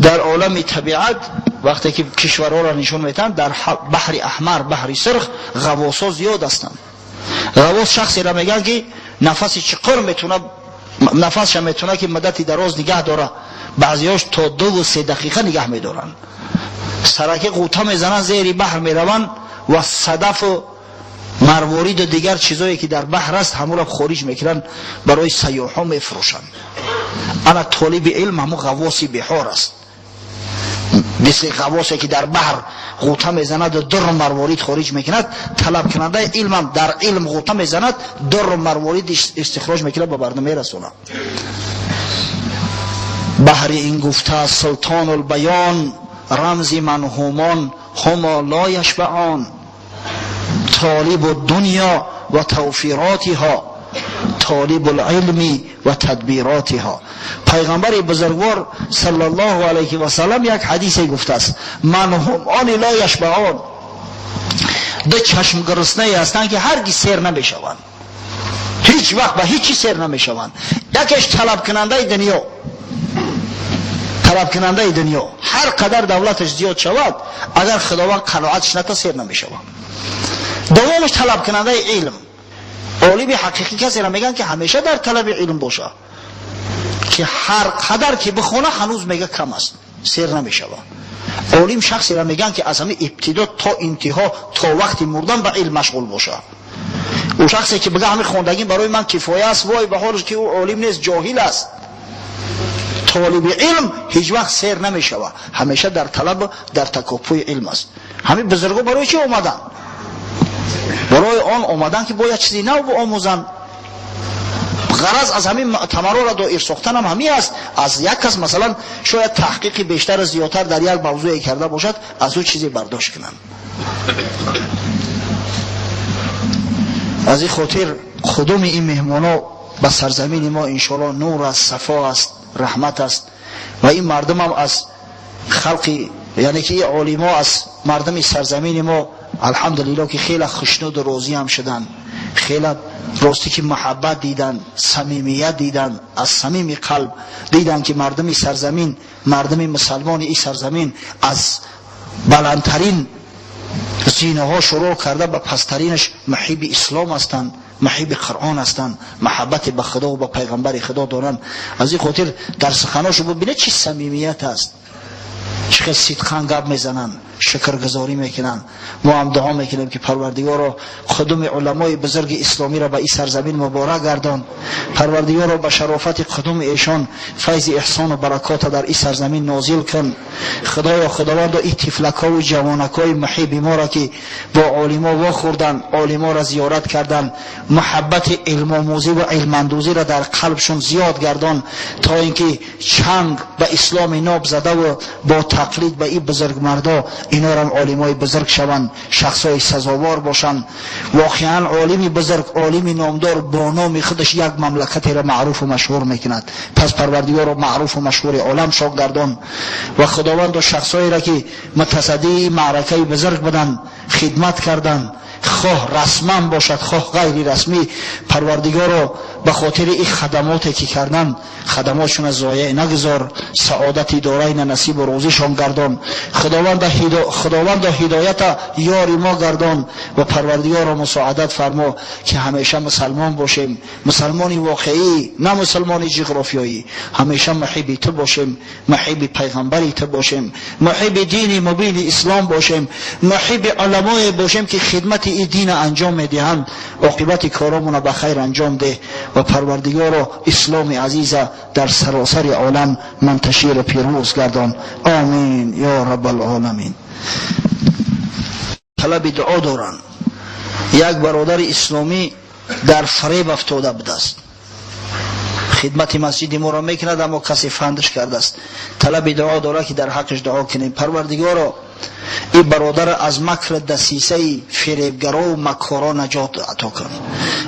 дар олами табиат, вақте ки кишварҳоро нишон метаҳанд, дар баҳри аҳмар, баҳри сурх ғаввосҳо зиёд ҳастанд. Ғаввос шахсеро мегӯянд ки нафаси чуқур метавонад, нафасша метавонад ки муддати дароз нигаҳ дорад. Баъзеҳош то 2-3 дақиқа нигаҳ медоранд. Сараки ғӯта мезананд, зери баҳр мераванд ва садафу марвориду дигар чизое ки дар баҳр аст ҳамонро хориҷ мекунанд, барои сайёҳҳо мефурӯшанд. Ана толиби илм ҳамон ғаввоси биҳор аст. Мисли ғаввосе ки дар баҳр ғӯта мезанаду дурру марворид хориҷ мекунад, талабкунандаи илмам дар илм ғӯта мезанад, дурру марворид истихроҷ мекунад, ба мардум мерасонад. Баҳри ин гуфта султонулбаён, рамзи манҳумон ҳумо ло яшбаъон, толибу дунё ва тавфиротиҳо, толибулилми ва тадбиротиҳо. Пайғамбари бузургвор саллаллоҳу алайҳи васаллам як ҳадисе гуфтааст: манҳумони ло яшбаъон, ду чашм гуруснае ҳастанд ки ҳаргиз сер намешаванд, ҳеҷ вақт ба ҳеҷ чиз сер намешаванд. Якеш талабкунандаи дунё, талабкунандаи дунё, ҳар қадар давлаташ зиёд шавад, агар Худованд қаноатш ната, сер намешавад. Дуввумаш талабкунандаи илм. Олими ҳақиқӣ касеро мегӯянд ки ҳамеша дар талаби илм бошад, ки ҳар қадар ки бихона ҳанӯз мега кам аст, сер намешавад. Олим шахсеро мегӯянд ки аз ҳамин ибтидо то интиҳо, то вақти мурдан ба илм машғул бошад. Ӯ шахсе ки бига ҳамин хондагӣ барои ман кифоя аст, вой ба ҳолаш ки ӯ олим нест, ҷоҳил аст. Толиби илм ҳеҷ вақт сер намешавад, ҳамеша дар талаб, дар такопӯи илм аст. Ҳамин бузургҳо барои чӣ омаданд? Барои он омаданд ки бояд чизи нав биомӯзанд. Ғараз аз ҳамин мӯътамарҳоро доир сохтан ҳам ҳамин аст. Аз як кас масалан шояд таҳқиқи бештару зиёдтар дар як мавзӯе карда бошад, аз ӯ чизе бардошт кунанд. Аз ин хотир қудуми ин меҳмонҳо ба сарзамини мо иншоаллоҳ нур аст, сафо аст, раҳмат аст. Ва ин мардумам аз халқи, яъне ки ин олимо аз мардуми сарзамини мо алҳамдулиллоҳ ки хеле хушнуду розӣ ҳам шуданд, хеле ростӣ ки муҳаббат диданд, самимият диданд, аз самими қалб диданд ки мардуми сарзамин, мардуми мусалмони ин сарзамин аз баландтарин зинаҳо шурӯъ карда ба пасттаринаш муҳибби ислом ҳастанд, муҳибби Қуръон ҳастанд, муҳаббати ба Худо ва ба пайғамбари Худо доранд. Аз ин хотир дар суханошо бибинед чӣ самимият аст, чӣ хел сидқан гап мезананд, шукргузорӣ мекунанд. Мо ҳам дуо мекунем ки Парвардигоро қудуми уламои бузурги исломиро ба ин сарзамин муборак гардон. Парвардигоро ба шарофати қудуми эшон файзи эҳсону баракота дар ин сарзамин нозил кун. Худоё, Худовандо, ин тифлакҳову ҷавонакҳои муҳибби моро ки бо олимо вохӯрданд, олиморо зиёрат карданд, муҳаббати илмомӯзӣ ва илмандӯзиро дар қалбшон зиёд гардон, то ин ки чанг ба исломи ноб задаву бо тақлид ба ин бузургмардо инорам олимои бузург шаванд, шахсҳои сазовор бошанд. Воқеан олими бузург, олими номдор бо номи худаш як мамлакатеро маъруфу машҳур мекунад. Пас Парвардигоро маъруфу машҳури олам шон гардон ва Худовандо шахсҳоеро ки мутасаддии маъракаи бузург буданд, хидмат карданд, хоҳ расман бошад, хоҳ ғайри расмӣ, Парвардигоро ба хотири ин хадамоте ки карданд, хадамотшонро зоеъ нагузор, саодати дорайна насибу рӯзишон гардон. Худовандо ҳидоята ёри мо гардон ва Парвардигоро мусоадат фармо ки ҳамеша мусалмон бошем, мусалмони воқеӣ, на мусалмони ҷуғрофиёӣ, ҳамеша муҳибби ту бошем, муҳибби пайғамбари ту бошем, муҳибби дини мубини ислом бошем, муҳибби уламое бошем ки хидмати ин дина анҷом медиҳанд. Оқибати коромона ба хайр анҷом деҳ ва Парвардигоро исломи азиза дар саросари олам мунташиру пирӯз гардон. Омин ё раббалоламин. Талаби дуо доранд. Як бародари исломӣ дар фареб афтода будааст, хидмати масҷиди моро мекунад, аммо касе фандш кардааст. Талаби дуо дорад, ки дар ҳаққаш дуо кунем. Парвардигоро, ин бародар аз макр дасисаи фиребгаро ва макоро наҷот ато кун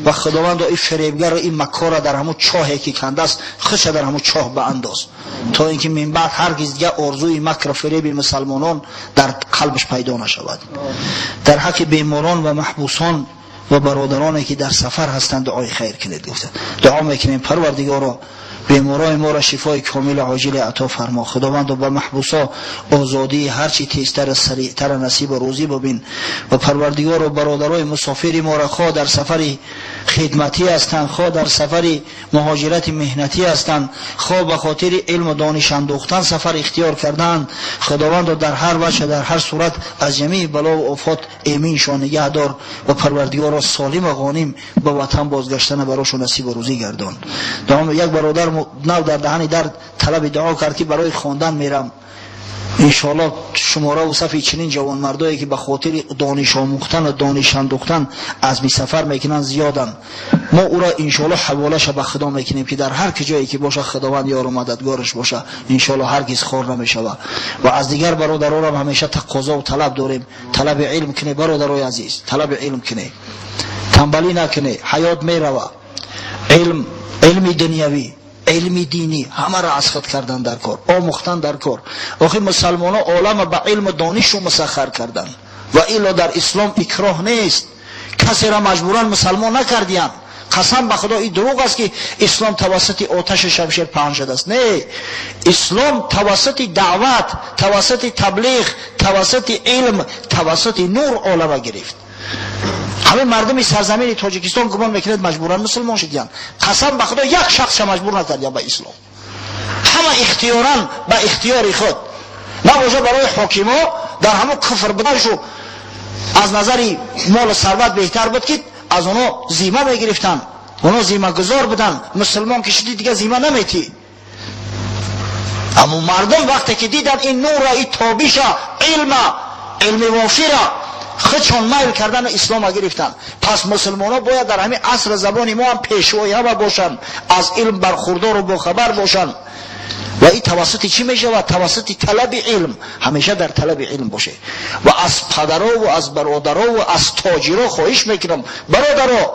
ва худованд ин фиребгар ва ин макорро дар ҳамон чоҳе ки кандааст, худша дар ҳамон чоҳ баандоз, то инки мин баъд ҳаргиз дигар орзуи макр фиреби мусалмонон дар қалбаш пайдо нашавад. Дар ҳаққи беморон ва маҳбусон ва бародароне ки дар сафар ҳастанд дуои хайр кунед. Гуфтанд, дуо мекунем. Парвардигоро, беморои моро шифои комил оҷил ато фармо. Худованд, ба маҳбусо озодии ҳарчи тезтар сариътар насиб ва рӯзӣ бибин. Ва парвардигоро, бародарои мусофири моро, хоҳ дар сафари хидматӣ ҳастанд, хоҳ дар сафари муҳоҷирати меҳнатӣ ҳастанд, хоҳ ба хотири илму дониш андӯхтан сафар ихтиёр карданд, худовандо, дар ҳар ваҷҳ, дар ҳар сурат аз ҷамеи бало ва офот эминшон нигаҳ дор ва парвардигоро, солим ва ғоним ба ватан бозгаштана барошон насиб ва рӯзӣ гардон. Як бародар нав дар даҳани дар талаби дуо кард, ки барои хондан мерам. Иншоаллоҳ, шумораву сафи чунин ҷавонмардое, ки ба хотири дониш омӯхтан ва дониш андӯхтан азми сафар мекунанд, зиёданд. Мо ӯро иншоаллоҳ ҳаволаша ба худо мекунем, ки дар ҳар куҷое ки боша, худованд ёру мададгораш боша. Иншоаллоҳ, ҳаргиз хор намешава. Ва аз дигар бародаронам ҳамеша тақозову талаб дорем: талаби илм куне, бародарои азиз, талаби илм куне, тамбалӣ накуне, ҳаёт мерава. Илм, илми дунявӣ, илми динӣ, ҳамаро аз худ кардан дар кор, омӯхтан дар кор. Охи мусалмоно олама ба илму донишу мусаххар карданд. Ва илло дар ислом икроҳ нест, касеро маҷбуран мусалмон накардиянд. Қасам ба худо, ин дурӯғ аст, ки ислом тавассути оташи шамшер паҳн шудааст. Не, ислом тавассути даъват, тавассути таблиғ, тавассути илм, тавассути нур олама гирифт. Ҳамин мардуми сарзамини Тоҷикистон гумон мекунад, маҷбуран мусулмон шудиянд. Қасам ба худо, як шахсша маҷбур накардиян ба ислом, ҳама ихтиёран, ба ихтиёри худ. Набоша барои ҳокимо дар ҳамон куфр будашу аз назари молу сарват беҳтар буд, ки аз оно зима мегирифтанд, оно зимагузор буданд. Мусулмон ки шудӣ, дига зима наметӣ. Аммо мардум вақте ки диданд ин нура, ин тобиша, илма, илми вофира, худшон майл кардану ислома гирифтанд. Пас мусулмонҳо бояд дар ҳамин асри забони мо ҳам пешвои ҳама бошанд, аз илм бархурдору бохабар бошанд. Ва ин тавассути чӣ мешавад? Тавассути талаби илм. Ҳамеша дар талаби илм боше. Ва аз падарову аз бародарову аз тоҷиро хоҳиш мекунам: бародаро,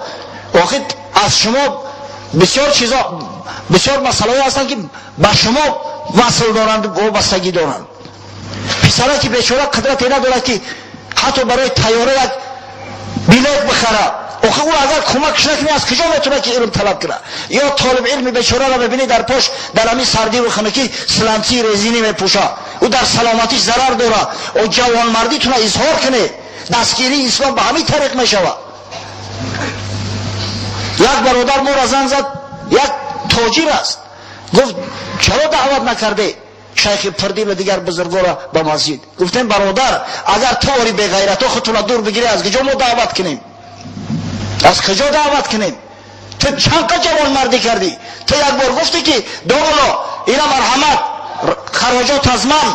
охир аз шумо бисёр чизо, бисёр масъалаҳое ҳастанд, ки ба шумо васл доранд, вобастагӣ доранд. Писараки бечора қудрате надорад, ки ҳатто барои тайёра як билет бихара. Охи ӯ агар кӯмакш накунӣ, аз куҷо метавонад, ки илм талаб кунад? Ё толиб илми бечораро мебинӣ, дар пош дар ҳамин сардиву хунукӣ сланци резинӣ мепӯша, ӯ дар саломатиш зарар дорад. О ҷавонмардитона изҳор кунед, дастгирии ислом ба ҳамин тариқ мешавад. Як бародар моро занг зад, як тоҷир аст, гуфт: «Чаро даъват накарде шайхи Пирдил, дигар бузургоро ба масҷид?» Гуфтем: «Бародар, агар тори беғайрато худтона дур бигирӣ, аз куҷо мо даъват кунем? Аз куҷо даъват кунем? Ту чанд қа ҷавонмардӣ кардӣ? Ту як бор гуфтӣ, ки домуло, ина марҳамат, хароҷот аз ман,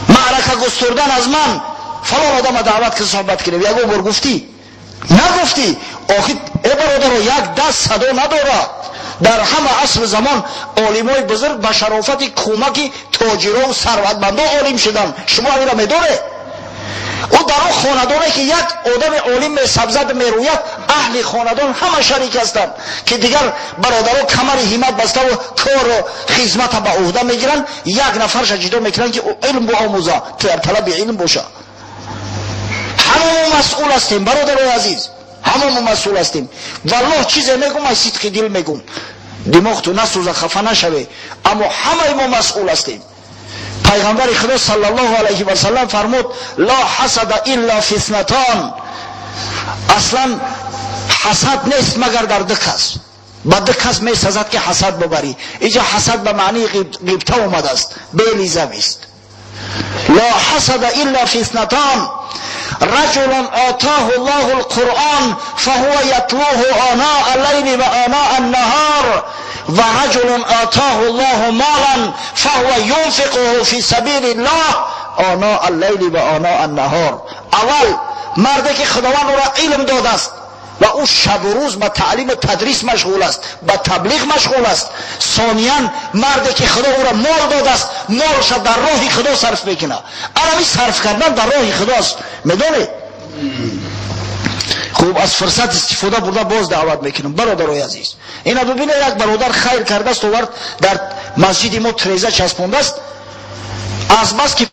маърака густурдан аз ман, фалон одама даъват ки суҳбат кунем». Ягон бор гуфтӣ? Нагуфтӣ. Охи, э бародаро, як даст садо надорад. Дар ҳама асру замон олимои бузург ба шарофати кӯмаки тоҷирову сарватмандо олим шуданд. Шумо ҳаминро медонед? Ӯ дар он хонадоне, ки як одами олим месабзад, мерӯяд, аҳли хонадон ҳама шарик ҳастанд, ки дигар бародаро камари ҳиммат баставу кору хизмата ба уҳда мегиранд, як нафарша ҷудо мекунанд, ки илм биомӯза, дар талаби илм боша. Ҳама мо масъул ҳастем, бародарои азиз, ҳама мо масъул ҳастем. Валлоҳ, чизе мегум, аз сидқи дил мегум, димоғту насӯза, хафа нашаве, аммо ҳамаи мо масъул ҳастем. Пайғамбари худо саллаллоҳу алайҳи васаллам фармуд: «Ла ҳасада илла фи иснатон». Аслан ҳасад нест, магар дар ду кас. Ба ду кас месазад, ки ҳасад бубарӣ. Иҷа ҳасад ба маънии ғибта омадааст, бели зависть. «Ла ҳасада илла фи иснатон: رجل آتاه الله القرآن فهو يتلوه آناء الليل وآناء النهار ورجل آتاه الله مالا فهو ينفقه في سبيل الله آناء الليل وآناء النهار». Аввал Марде ки Худованд ӯро илм додааст ва ӯ шабу рӯз ба таълиму тадрис машғул аст, ба таблиғ машғул аст. Сониян, марде ки Худо ӯро мол додааст, молша дар роҳи Худо сарф мекунад. Анами сарф кардан дар роҳи Худост, медонед. Хуб, аз фурсат истифода бурда, боз даъват мекунам, бародарои азиз. Ина бибинед, як бародар хайр кардааст, овард, дар масҷиди мо треза часпондааст. Аз бас ки